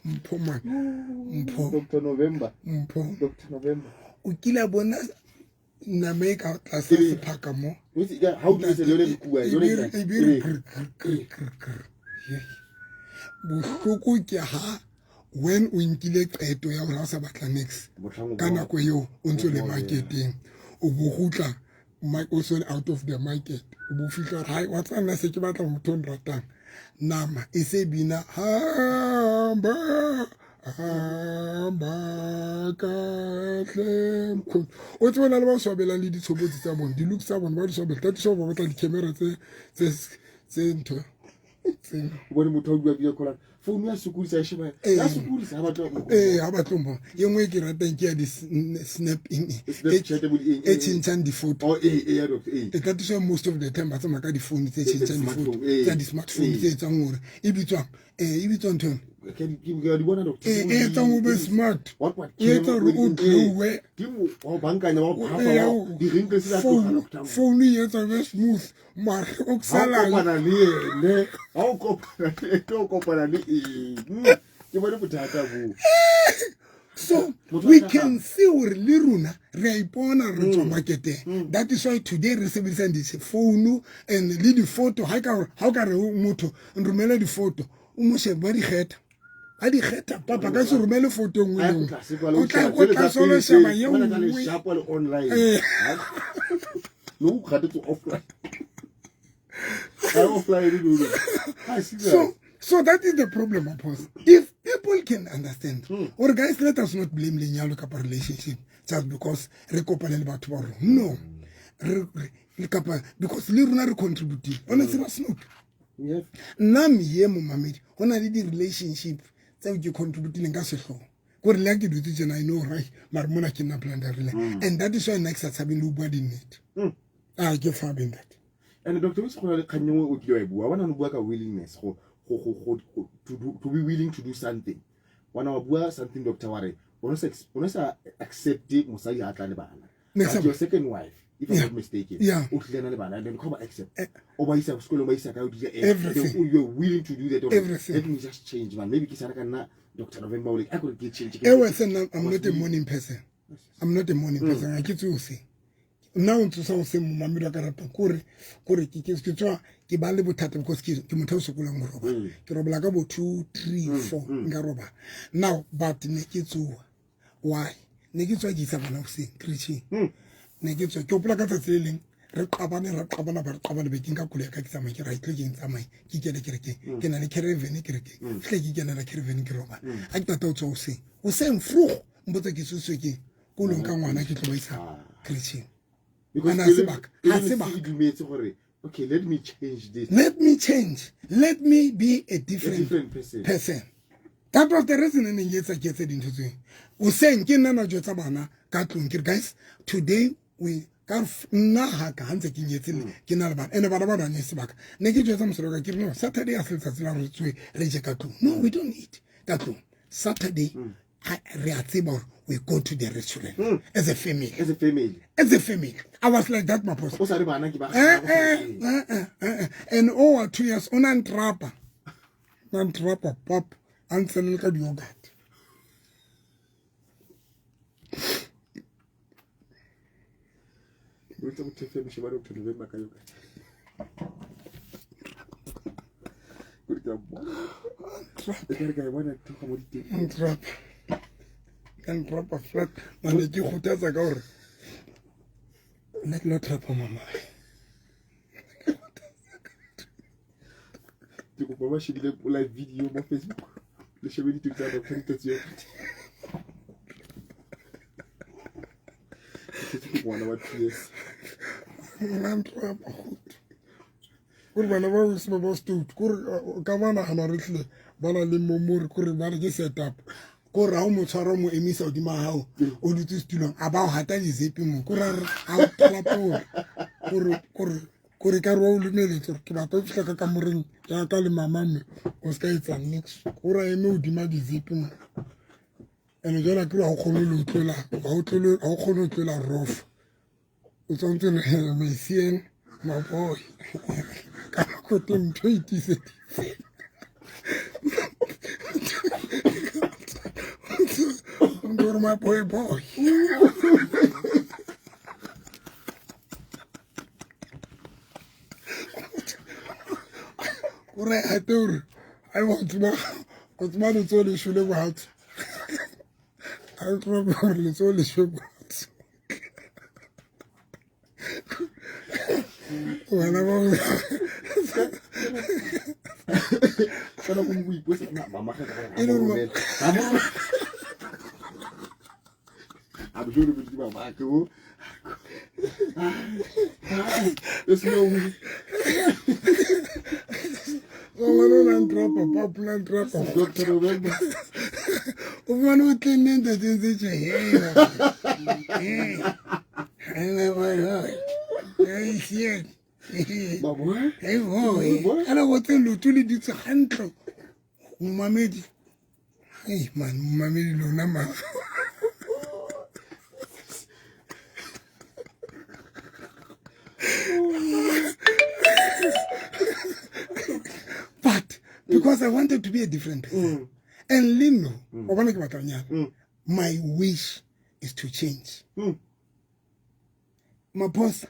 Mpho man, Mpho. Dr November. Mpho. Dr November. O kile a bona nama e ka tlasa sephaka mo? Ha o dutse le yone dikuwa E yone be re krr, krr, krr, krr, krr. Bohloko ke ha when o nkile qeto ya hore ha o sa batla nix, ka nako eo o ntso le marketeng, o bo kgutla o so le out of the market, o bo fihla hore hai, wa tseba nna se ke batla motho o nratang. Nama e se bina hamba hamba kahle mkhulu. O tseba na le ba swabelang le ditshobotsi tsa bona, di-looks tsa bona ba di swabela. Tatiso ba batla di-camera tse ntho tse. O bone motho a bua video call, phone ya sokodisa, e sheba ya sokodisa ha batla. Ee, ha batle mo. E nngwe e ke ratang ke ya di-snap eng Snapchat bo di eng, e tjhentjhang di-photo. Oh, ee, ee, ya doctor, ee. E tatiso most of the time ba tsamaya ka di-phone tse tjhentjhang di-photo, Smartphone, ee. tsa di-smartphone tse etsang hore e bitswang e bitswang ntho ena? Ke a di bona, doctor. E etsang o be smart. What E etsa hore o glowe. Ke mo wa bankanya wa phafa Ee, wa di-wrinkles tsa phone tloga, doctor. Phone e etsa o be smooth, mare o Ha o salang kopana le ene, ha o kopana le ene, o kopana le eng, ke bone bothata bo. So Motho we a hlahang. can see hore le rona re a ipona re tswa marketeng. That is why today re sebedisang di-phone and le di-photo. Ha ka ha o ka re ho motho nromele di-photo, o mo shebe, ba di kgetha, ba di kgetha papa, ka se romele photo e nngwe A le ye nngwe. tlase kwale, O tla sheba ko tsele tsa tlase o lo pele sheba tse, ye bona tsa nngwe. leshapo le online. No, o kgatetse offline. Ha offline no, no. Ha, serious. So that is the problem, of course. If people can understand, or guys, let us not blame lenyalo kapa relationship just because re kopane le batho ba rona. No. Re kapa because le rona re contribute. Honestly, ba snoop. Nna miye momamedi, ho na le di-relationship tseo ke contributileng ka sehlooho. Kore le ha ke dutse tjena, I know, right? Mara mona ke nna blanda rile. And that is why nna ke sa tshabeng le ho bua dinnete. Ah, ke tshabeng that. And Dr. Witse, go na le kgang e nngwe o kile wa e bua, wa bona o bua ka willingness go to be willing to do something. Wana wa bua something, doctor, wa re o no sa accept mosadi ha tla le bana. Next But time. your second wife, if I'm not mistaken, Yeah. o tlile na le bana, and then come accept. O ba isa sekolong, ba isa kae, o dira eng. Everything. Then you're willing to do that. Or Everything. let me just change, man. Maybe ke sana ka nna Dr. November o le, I could get change. Eh, well, sir, I'm not a morning person. I'm not a morning person. Ha ke tsohe hoseng. Nna o ntsosa hoseng, momamedi wa ka rata, kore ke tswa ke ba le bothata because ke motho o sokolang ho robala. Ke robala ka bo 2, 3, 4, nka robala. Now, but ne ke tsoha. Why? Ne ke tswa ke isa bana hoseng, preaching. Ne ke tswa, ke hopola ka tsatsi le leng, re qabane, re qabana, ba re qabane, be ke nka koloi ya ka ke tsamaye, ke re, ha ke tlo ke tsamaye, ke kene kerekeng. Ke na le caravan kerekeng. Fihle ke kenela caravan ke robala. Ha ke qeta ho tswa hoseng, hoseng vroeg, mpotsa ke tsositswe keng? Ko lo nka ngwana ke tlo ba isa preaching. Because Ana sebaka, ha pele sebaka. se dumetse gore, okay, let me change this. Let me change. Let me be a different, A different person. person. That was the reason e neng ke etsa ke etse dintho tseo. Hoseng ke nna na jwetsa bana ka tlung, ke re, guys, today we ka nna ha ka ha ntse ke nyetse le ke na le bana. Ene bana ba nang le sebaka. Ne ke jwetsa mosadi wa ka, ke re, no, Saturday ha se letsatsi la hore re tsohe re je ka tlung. No, we don't eat ka tlung. Saturday, Re a tseba gore we go to the restaurant as a family. As a family. As a family. I was like that, Maphosa. O sa re bana ke ba Eh, eh. And o wa 2 years o na ntrapa, na ntrapa pap, a ntselele ka di-yogurt. O ntse go thefe moshemane o November ka yogurt. Kore ke a bona. E ka re ka e bona theoga mo diteng. Ntrapa ka ntrapa flat mane. Ke kgothatsa ka gore nna ke lo trapa mama. Ke kopa ba shebile live video mo Facebook, le shebe diteng tsa Doctor Ditsotsi yogurt. Ke setse ke ngwana wa 2 years. Nna ntrapa gote kore bana ba se ba stout, kore ka ba nagana re tlile ba na le momori, kore ba re ke setup, kore ga o mo tshwara, o mo emisa godimo ga gago, o dutse setulong, a ba o gata dizepe mo, kore a re a o tlapore, kore ka re wa o lumeletse gore ke batla o fitlha ka kamoreng jaaka le mama mme o se ka etsang nix, kore a eme godima dizepe mo. And jale ke ga o kgone le utlwela, ga o kgone go tlola rof, o tshwanetse re mesien maboy ka nako teng ntho e itiseditse gore my boy boy. Kore ate gore ai go tsoma letsogo le shole bohatso, a tsoma gore letsogo le shwe bohatso, wena ba. Ka nako nngwe o ipotsa, na mama ga ka E le hore a bo jore ke mama ke o. There's no way. Ngwana o na ntrapa pap, na ntrapa. Doctor November. O fumane o tlenne ntate ntse tje hey hey hey hey. Mama. Hey boy, ka nako tse loto le dutse gantle, momamedi. Hey man, momamedi lona ma. But because I wanted to be a different person and lino o bona ke batla ho nyala, my wish is to change. Maphosa,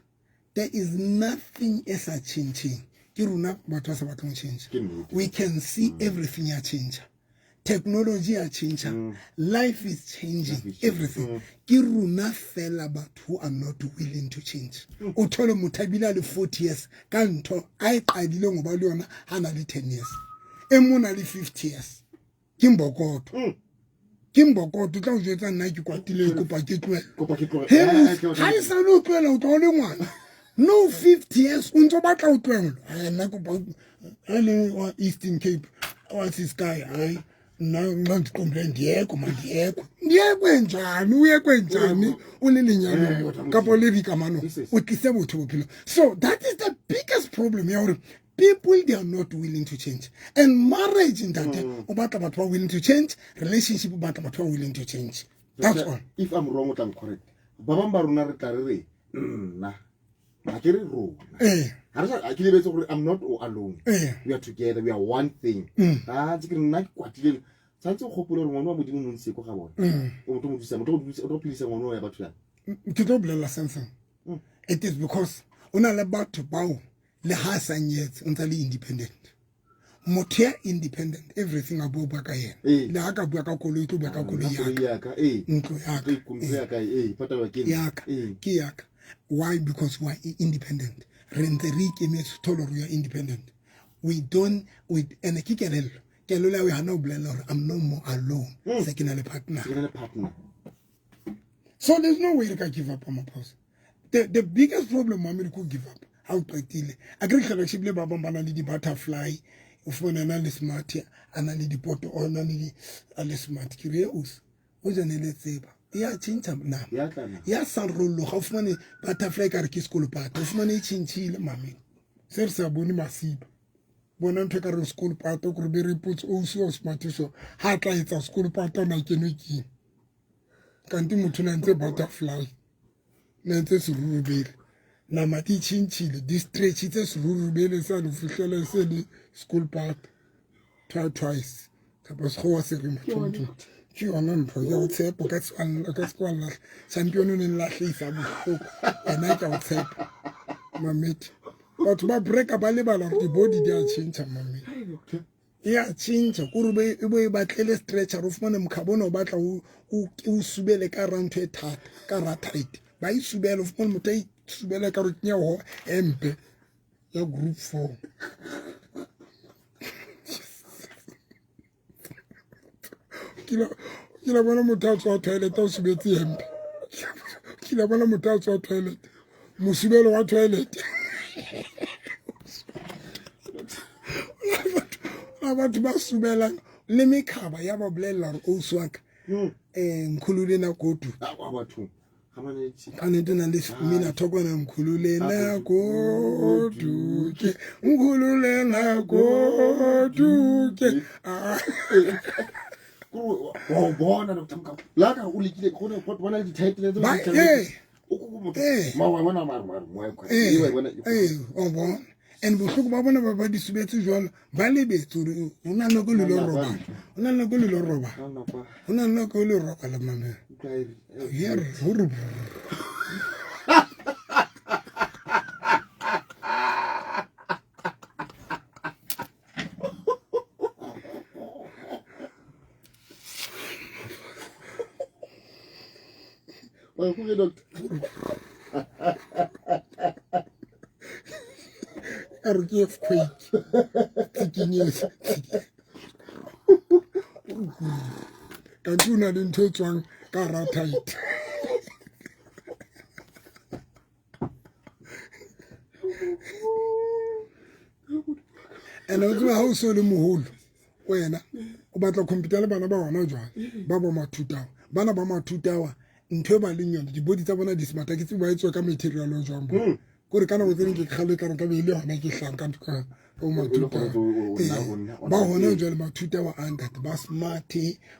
there is nothing e sa changing, ke rona batho ba sa batleng ho change. Ke nnete. We can see everything ya change, technology ya change, life is changing. Life is changing. Everything. Ke rona fela batho who are not willing to change. O thole motho a bile a le 40 years ka ntho a e qadileng ho ba le yona ha na le 10 years, e mong o na le 50 years, ke mbokoto, ke mbokoto, tla o jwetsa nna ke kwatile, ke kopa ke tlohele. Kopa ke tlohele. He. Eh, Ha e sale o tlohela, o tla o le ngwana no 50 years o ntse o batla o tlohela. Ai, nna kopa ha le wa Eastern Cape wa sisky, hayi nna nxa ndiqombileyo ndiyekwe, mandiyekwe, ndiyekwe njani, uyekwe njani o le lenyalong kapa o le dikamanong? Yes, yes. O tlise botho bophelo. So that is the biggest problem ya gore people, they are not willing to change. And marriage, ntate, o batla batho ba willing to change. Relationship o batla batho ba willing to change. That's all. If I'm wrong, o tla correct. Ba bang ba rona re tla re re nna ga ke re rona. Ga re sa ke lebetse gore I'm not alone. We are together, we are one thing. A ntse ke re nna ke kwatile, tshwanetse o gopole gore ngwana wa Modimo mo ntse ko ga bona. O motho mo thusa, motho o tlo phedisa ngwana o ya batho yang. Ke tlo bolela senseng. It is because o na le batho bao le ha sa nyetse o ntse le independent, motho ya independent, everything a bua bua ka yena. Le ha ka bua ka koloi, tlo bua ka koloi Koloi yaka, ya ka, ee. Ntlo yaka. Ntlo ya ka, ee, patalwa ke nna. Yaka. Ke yaka. Why? Because we are independent, re ntse re ikemetse, thole gore we are independent. We don't we and ke kelello, kelello ya o hana o bolela gore I'm no more alone, se ke na le partner. Ke na le partner. So there's no way re ka give up, Maphosa. The biggest problem wa ko give up ha o qetile, a ke re tlhela shebile ba bang ba na le di-butterfly, o fumane a na le smart, a na le dipoto, o na le di a le smart. Ke re os o jane le tseba ya tšhentšha nama. Ya tla na. Ya sarolloga, o fumane butterfly ka re ke sekolopata, o fumane e tšhentšhile mameng se re sa bone masiba. Bona ntho e ka reng sekolo pato kore be re ipotse o usiwa o smart so ha tla etsa sekolo pato na kenwe keng. Kanti motho na ntse butterfly. Na ntse serurubele. Nama di tjhintjhile, di stretchitse serurubele sane ho fihlela se le school pato. Twice. Kapa sekgowa se re motho. Ke yona mpho ke o tshepa ka se ka se kwa lahla. Champion o ne lahlehisa bohloko. Ena ke o tshepa. Mamedi. Batho ba breaka ba lebala hore di-body di a tjhentjha mamedi. E a tjhentjha kore e bo e batlele stretcher o fumane mokhabo ona o batla o subele ka ra ntho e thata ka ra tight. Ba e subela o fumane motho a e subela ka re kenya ho empe ya group 4. Ke la bona motho a tswa toilet a o subetse hempe. Ke la bona motho a tswa toilet. Mosubelo wa toilet. La batho ba subelang le mekhaba ya ba bolella hore ausi wa ka nkhulule na kotu. Ka nnete na le mina thokwana nkhulule na kotu ke nkhulule na kotu ke. Wa bona Dr. Mokaba la ka o lekile go ne go bona le di-title tse o bona and bohloko ba bona ba ba di subetse jwalo ba lebetse gore go na nako le lo robala go na nako le lo robala go na nako le robala mame ya re gore a re ke earthquake tsikinyetsa kante o na le ntho e tswang ka ra tight. And o tseba ha o so le moholo wena o batla computer le bana ba hona jwale ba bo mathutawa bana ba mathutawa ntho e ba leng yone dibody tsa bona di smart ke tsebe ba etswa ka material o jwang bo kore ka nako tse ding ke kgale ka re ka be e le hona ke hlang ka ntho o mathuta ba hona jwale mathuta wa andat ba smart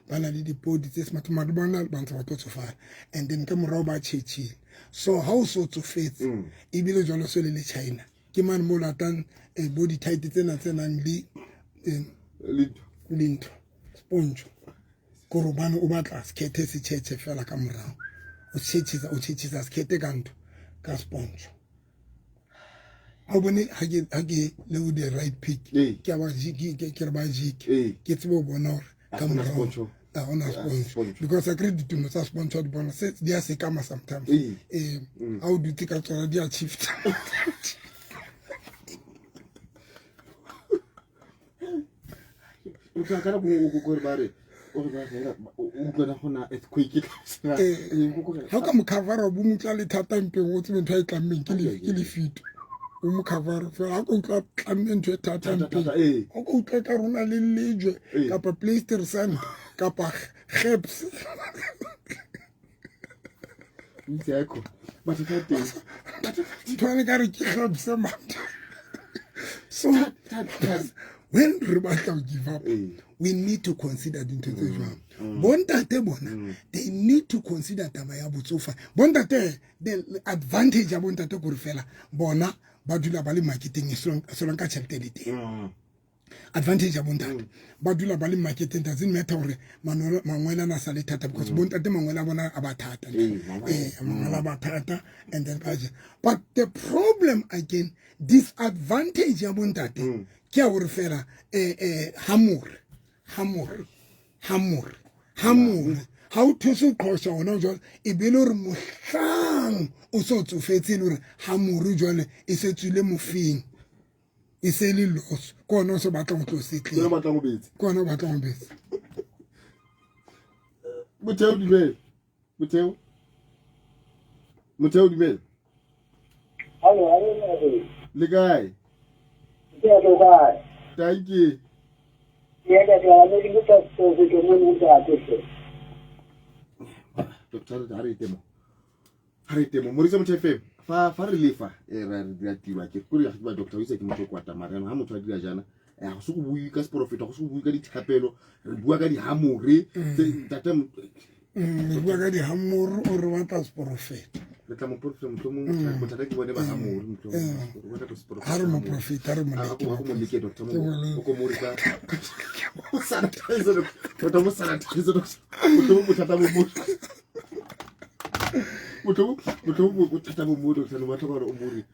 ba na le dipodi tse smart mare bona ba ntse ba tlo tsofala and then ka morao ba tšhetšhile. So ha o so tsofetse ebile jwalo so le le China ke mane mo latang body tight tsena tse nang le lintho sponge kore hobane o batla sekhethe se tjhetjhe fela ka morao o tjhetjhisa sekhethe ka ntho ka sponge. Ha o bone ha ke le o the right pick ke ba ke re ba jike ke tsebe ho bona hore ka morao ha hona sponge because a kry ditumo tsa sponge wa di bona se di a sekama sometimes ha o dutse ka tsona di a shift. O tla kana go go ba re o re ba re o utlwana go na earthquake ha ka mo cover bo mutla le thata mpeng o tsebe ntho e tlammeng ke lefito o mo cover fela ha ka utlwa tlamme ntho e thata mpeng o ka utlwa ka rona le lejwe kapa plaster sand kapa geps ntho ane ka re ke geps mata. So when re batla go give up we need to consider dintho tse jwang. Bontate bona they need to consider taba ya botsofa. Bontate the advantage ya bontate kore fela bona ba dula ba le marketing e solong ka tjhelete le teng. Advantage ya bontate ba dula ba le marketing doesn't matter hore mangwele a sa le thata because bontate mangwele a bona a ba thata mangwele a ba thata and then ba ja. But the problem again disadvantage ya bontate ke ya hore fela hamore ha o thuse o qhosha hona jwale e be le hore mohlang o so tsofetse le hore hamore jwale e se tswile mofeng e se le loss ke ona o se batlang ho tlo setleng ke ona o batlang ho betsa. Motheo dumela. Motheo dumela. Hallo, le kae? Ke a kae? Thank you. Ke ka tla ne ke botsa se ke mo ntate se. Doctor ha re temo. Ha re temo Morisa Motho FM fa re lefa re dira tiro ke kore ga ba doctor o itse ke motho o kwata mara ha motho a dira jana Go se go bue ka seporofeta, go se go bue ka dithapelo, re bua ka dihamore tse ntate. Re bua ka dihamore, o re batla seporofeta. Re tla moporofeta mohlomong, bothata ke bone ba hamore mohlomong. Re batla seporofeta. Ha re moprofeta, re Ah, moleke. o ko mo leke, doctor, Ke mo leke. o ko mo re ka o sanitize, doctor, mo sanitize, doctor. Mohlomong bothata bo mo, mohlomong bothata bo mo, doctor, no batla gore o mo re.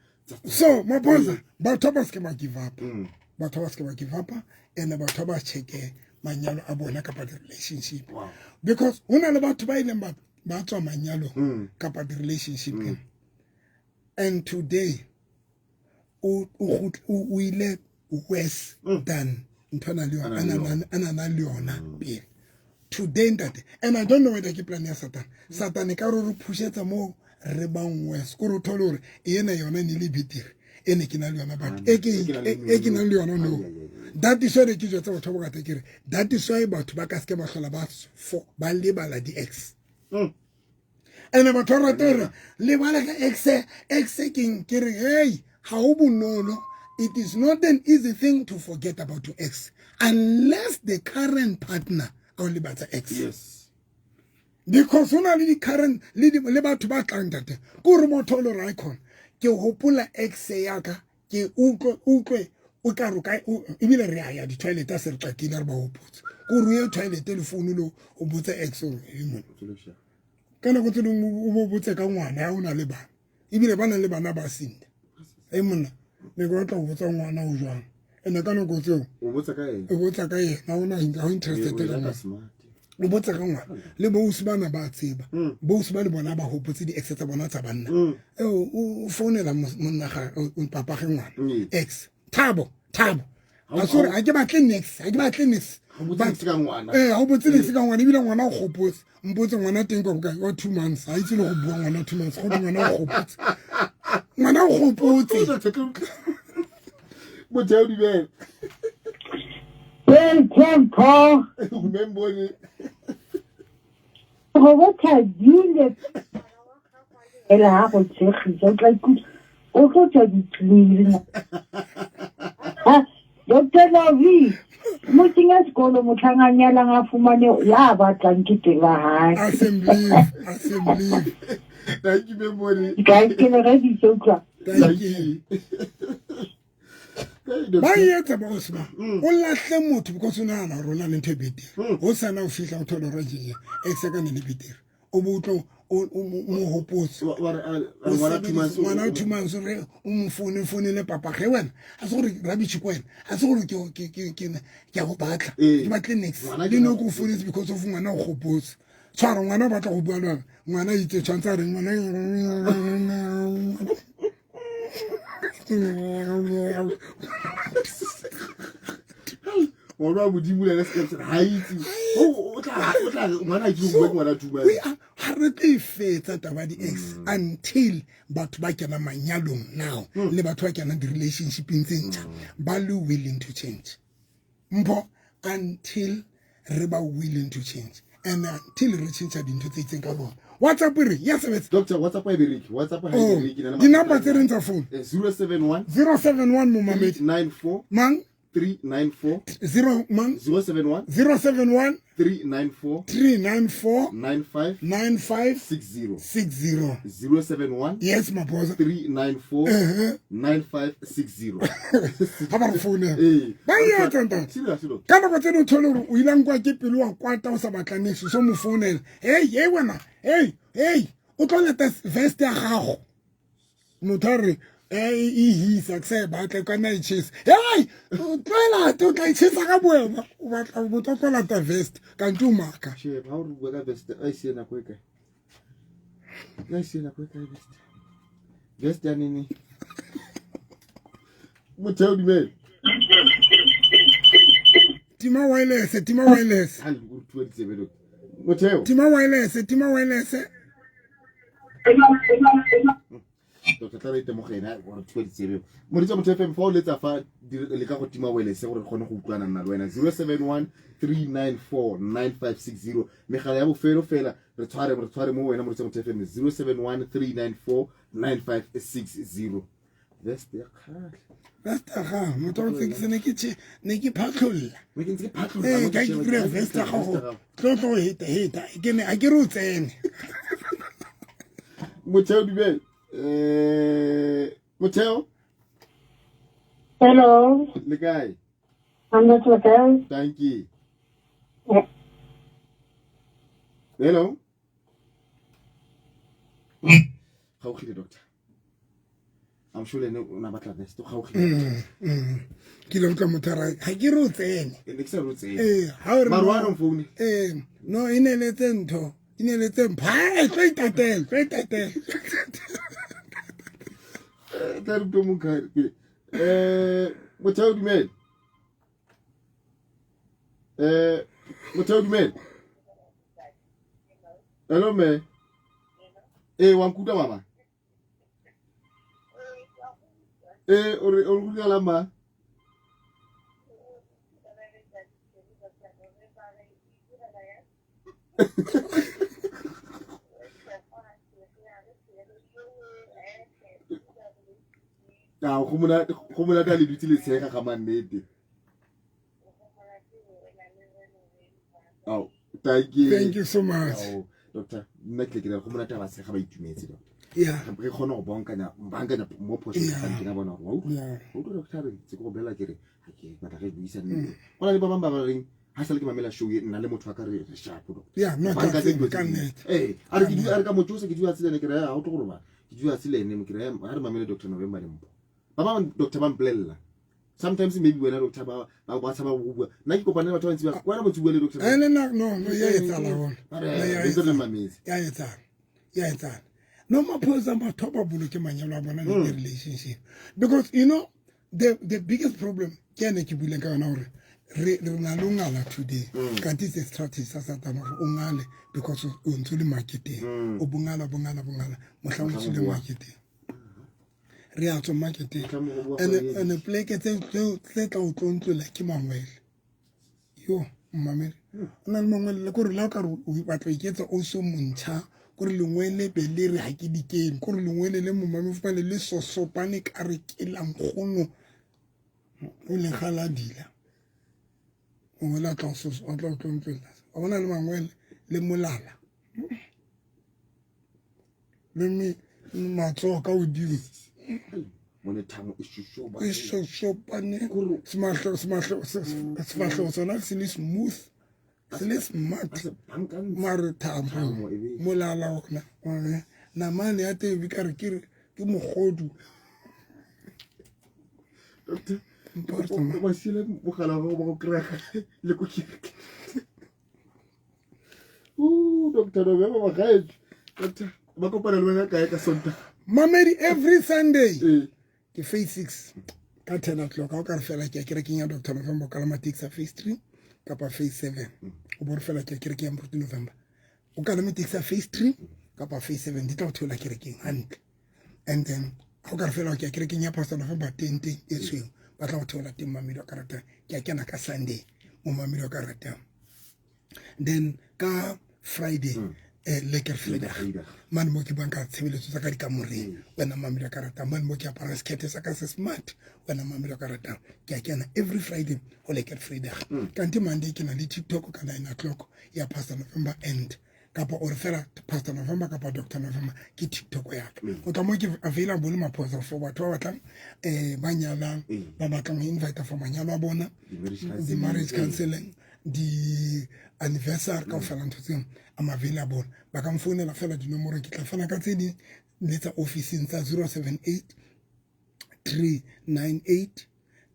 So Maphosa, batho ba se ke ba give up, batho ba se ke ba give up, and batho ba checke manyalo a bona kapa di-relationship, because ho na le batho ba ileng ba tswa manyalong kapa di-relationshipeng, and today o ile worse than ntho a nang le yona, A nang le a nang le yona pele today, ntate. And I don't know whether ke plan ya Satan. Satan e ka re pushetsa mo re bang worse, ko re o thole hore ena yona ne le betere e ne ke na le yona, but e ke E ke nang le e ke nang le yona, no. Ai, ai, ai, ai. That is why ne ke jwetsa batho ba bongata ke re that is why batho ba ka seke ba hlola ba lebala di-ex. And batho ba rata hore lebala ka ex, ex keng. Ke re hey, ha o bonolo. It is not an easy thing to forget about your ex unless the current partner a o lebatsa ex. Because ho na le di-current le batho ba tlang, tate, ke gore motho o le re icon ke hopola ex ya ka, ke utlwe o ka re ebile re a ya di-toilet, a se re qakile, re ba hopotse ke gore o ye toilet le founu le o botse ex gore e mona. Ka nako tse dingwe o bo botse ka ngwana ya o na le bana, ebile ba nang le bana ba sinda e monna ne ke batla go botsa ngwana o jwang, ene ka nako tseo O botsa ka eng? O botsa ka yena, o na ga o interested O ka ya ka ngwana. Smart. O botsa ka ngwana le bousi bana ba tseba, bousi ba le bona ba hopotse di-ex tsa bona tsa banna. Eo o founela monna ga papa ge ngwana. Ex Thabo, Thabo, a se gore ga ke batle nix, ga ke batle nix. Ha o botse niks ka ngwana. Ee, ga o botse nix ka ngwana, ebile ngwana o gopotse, mpotse ngwana teng kwa bokae, wa 2 months, ga itse le go bua. Ngwana 2 months, gote ngwana o gopotse, ngwana o gopotse. Motheo, dumela. Welcome, Paul. Membone. Go bo thabile ela ha go tshegisa, o tla ikutlwa o tlo tswa ditliri. Dr Lovi, mo tsenya sekolo, motlhang a nyalang a fumane ya batlang ke tsela hae. Assembly, assembly. Thank you, Membone. Guys, ke le reditse, utlwa. Thank you. Ba etsa ba osma o lahle motho because o nahana hore o na le ntho e betere, ho sana o fihla o thole hore jeje ex ka ne le betere, o bo utlwa o mo hopotse. Ngwana 2 months. Ngwana 2 months, re o mo foune, founele papa ge wena, a se gore rubbish ko wena, a se gore ke a go batla. Ke batle nix. Ngwana ke Le no ko founetse because of ngwana o gopotse, tshwara ngwana o batla go bua le wena, ngwana itse tshwanetse a reng ngwana. Ngwana wa modimo le ene se ga itse. O tla ngwana a itse go bua ke ngwana 2 months. We are ha re tlo e fetsa taba ya di-ex until batho ba kena manyalong now le batho ba kenang di-relationshipeng tse ntjha ba le willing to change, mpho, until re ba willing to change and until re change dintho tse itseng ka bona. WhatsApp e re ya sebetsa. Doctor, WhatsApp ha e bereke, WhatsApp ha e Oh, bereke. Na le di-number tse reng tsa phone? 071 071, momamedi. 394 Mang? 394. 0 mang? 071 071 394 394 95 95 60. 60. 071 Yes, Maphosa. 394 9560. Ga ba re founela. Ba etsa, ntate. Serious, doctor. Ka nako tse di o thole gore o ile nkwa ke pelo, wa kwata, o sa batla nix, so mo founela, hey, hey wena, hey, hey, o tlo leta vest ya gago, motho a re e hisa ke sa e batla, ka nna e chesa, hey, o tlo e lata, o tla e chesa ka boena, o batla motho o tlo lata vest kante o maaka. Shebe, ha o re bua ka vest, a e siye nako e kae? A e siye nako e kae vest? Vest ya nene. Motheo, dumela. Tima wireless, tima wireless. Ha le o re thuba ditsebe, doctor. Motheo. Tima wireless, tima wireless. Doctor tla re itemogela gore thuba ditsebe. Moritsa Motho FM, fa o letsa fa le ka go tima wireless gore re kgone go utlwana nna le wena. 071 394 9560, megala ya bofelo fela, re tshware mo wena, Moritsa Motho FM, 071 394 9560. Vest ya kgale. Vest ya gago motho wa tse ne ke che ne ke phatlholla. Ne ke ntse ke phatlholla. Ee, ka ke kry vest ya gago tlo tlo heta heta ke ne a ke re o tsene. Motheo dumela. Motheo. Hello. Le kae? I'm not okay. Thank you. Hello. Gaogile doctor. I'm sure le ene o na batla vest o gaogile. Ke ile utlwa motho a re ga ke re o tsene. Ne ke sa re o tsene. Ee, ha o re Mara wa phone. Ee, no e ne le tse ntho, e ne le tse mpha, tlo itatela, tlo itatela. Tla re utlwe mong pele. Motheo dumela. Motheo dumela. Hello me. Wa nkutlwa mama? O re o la ma? Ah, go monate a le dutse le tshega ga mannete. Oh, thank you. Thank you so much. Oh, doctor, nna ke ke go monate ba tshega ba itumetse doctor. Yeah. Re kgone go bankanya mo phoso ga ke na bona gore Yeah. o utlwa doctor re tse go bolela ke re ha ke batla re buisane. Go na le ba bang ba ba reng ha sale ke mamela show e nna le motho wa ka re sharp doctor. Yeah, no, Banka tse dilo ka tse dingwe. nnete. Eh, a re ke dula a re ka motsosa ke dula tsela ne ke re ha o tlo go robala. Ke dula tsela ene mo ke re ha re mamele Dr. November le Mpho. Ba bang doctor ba mpolella. Sometimes maybe wena doctor ba ba tshaba go bua. Nna ke kopane le batho ba bantsi ba wena motho bua le doctor. Eh, le nna no, no ya etsahala hona. Ba re, No, ya re ntse re etsahala. mametse. Ya etsahala. Ya etsahala. No maphosa batho ba boloke manyalo a bona le relationship. Because you know the biggest problem ke ene ke buileng ka yona hore re na le ngala today. Kanti it's a strategy sa Satana hore o ngale because o ntse o le marketing. O bongala bongala bongala mohlang o tswile marketing. Re a tswa marketing. Mohlang o bua And go and pleke tse tla o tlontlola ke mangwele. Yo, mmamedi. O na le mangwele le kore la o ka re o batla ho iketsa o so montjha, kore lengwele be le re ha ke dikeng, kore lengwele le momame fumane le sosopane ka re ke la nkgono. O le kgaladila. Mangwele a tla o a tla o tlontlolla. Wa bona le mangwele le molala. Le me matsoho ka hodimo. Mone thamo e shoshoba. E shoshobane. Sefahleho sona se le smooth, se le smart. Mare thamo molala ona. Namane ya teng e ka re ke mogodu. Doctor, o ba siile mogala wa gago ba go kry-a le ko kereke. Doctor November bagaetsho. Doctor, ba kopana le wena kae ka Sontaga? Mamedi every Sunday. Ke phase 6 ka 10 o'clock. Ha o ka re fela ke ya kerekeng ya Dr. November o kalama taxi ya phase 3 kapa phase 7. O bo re fela ke ya kerekeng ya Moruti November. O kalame taxi ya phase 3 kapa phase 7 di tla o theola kerekeng hantle. And then ha o ka re fela ke ya kerekeng ya Pastor November teng teng e tshweu ba tla o theola teng mamedi wa ka ratang. Ke ya kena ka Sunday mo mamedi wa ka ratang. Then ka Friday lekker Vrydag. Mane mo ke buang ka tshebeletso tsa ka dikamoreng. Wena mamedi wa ka ratang. Mane mo ke aparang sekhethe sa ka se smart. Wena mamedi wa ka ratang. Ke a kena every Friday ho lekker Vrydag. Kante Monday ke na le TikTok ka 9 o'clock ya Pastor November and kapa o re fela Pastor November kapa Dr. November ke TikTok ya ka. O tla mo ke available maphosa for batho ba batlang ba nyalang, ba batlang ho invite for manyalo a bona, Di-marriage di marriage counseling. counseling, di anniversary kaofela ntho tseo I'm available. Ba ka mfounela fela dinomoro ke tla fana ka tse ding le tsa office-ing tsa 078 398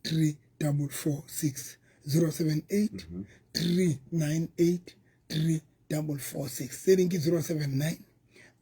3446. 078 398 3446. Tse ding ke 079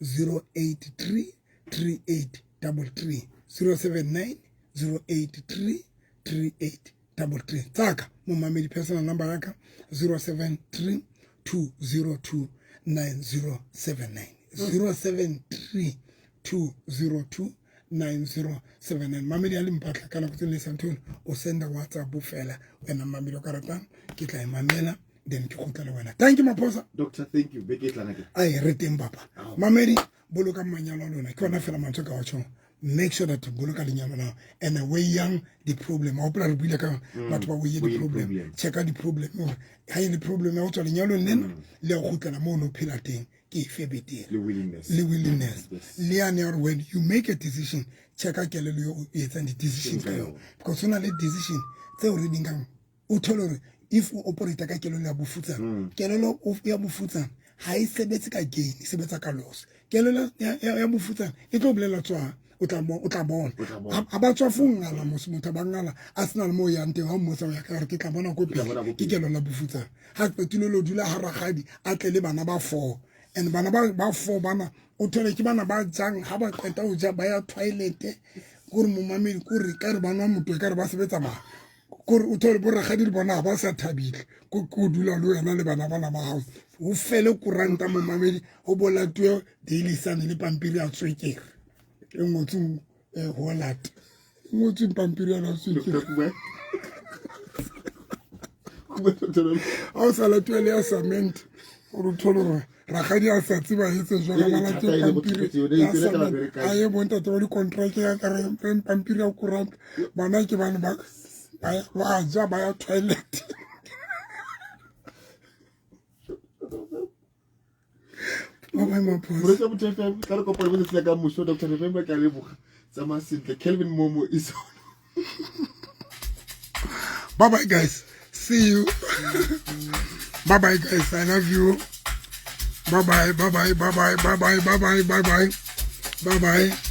083 3833. 079 083 3833. Tsaka momamedi personal number ya ka 073 202 9079. 073 202 9079. Mamedi a le mpatla ka nako tse le santhone o senda WhatsApp fela wena mamedi o ka ratang ke tla e mamela then ke kgutla le wena. Thank you Maphosa. Doctor, thank you. Beke e tlana ke. Ai re teng papa. Mamedi bolokang manyalo a lona ke yona fela mantswe ka wa tjhong. Make sure that boloka lenyalo la and weigh young di-problem. A gopola re buile ka batho ba weigh di-problem. Checka di-problem gore ga e le problem ya go tswa lenyalong lena le ya go kgutlela mo o ne o phela teng, ke efe betere. Le willingness. Le willingness le yane ya gore when you make a decision, checka kelelo yo o etsang di-decision ka yona, because go na le decision tseo re di nkang, o thole gore if o operate ka kelelo ya bofutsana, kelelo ya bofutsana ga e sebetse ka gain, e sebetsa ka loss. Kelelo ya bofutsana e tlo bolela tswang, o tla bona ga ba tswa fo ngala mos motho ba ngala a sena le mo o yang teng, ga mmotsa o ya ka gore ke tla bona ko pele, ke kelelo ya bofutsana. Ga qetile lo dula ga ragadi a tle le bana ba four, and bana ba four bana o thole ke bana ba jang, ga ba qeta go ja ba ya toilete, kore momamedi kore ka re ba nwa motho ka re ba sebetsa maa, kore o thole boragadi le bona ga ba sa thabile ko dula le wena le bana bana ba gago, go fele koranta momamedi, go bolatiwe Daily Sun le pampiri ya tswekere e ngotsweng Holland, e ngotsweng pampiri ya tswekere, ga o sa latiwa le ya cement, gore o thole gore rakgadi a sa tseba etse jwang, ba late pampiri ya cement, a ye bontate ba dikontrake ya ka reng pampiri ya koranta, bana ke bane ba ja ba ya toilet. Bye bye, Maphosa. Moretsa Motho FM, tla re kopane mo tsatsing la ka moso. Dr November, ke a leboga. Tsamaya sentle. Kelvin Momo is on. Bye bye, guys. See you. Bye bye, guys. I love you. Bye bye, bye bye, bye bye, bye bye, bye bye, bye bye. Bye bye.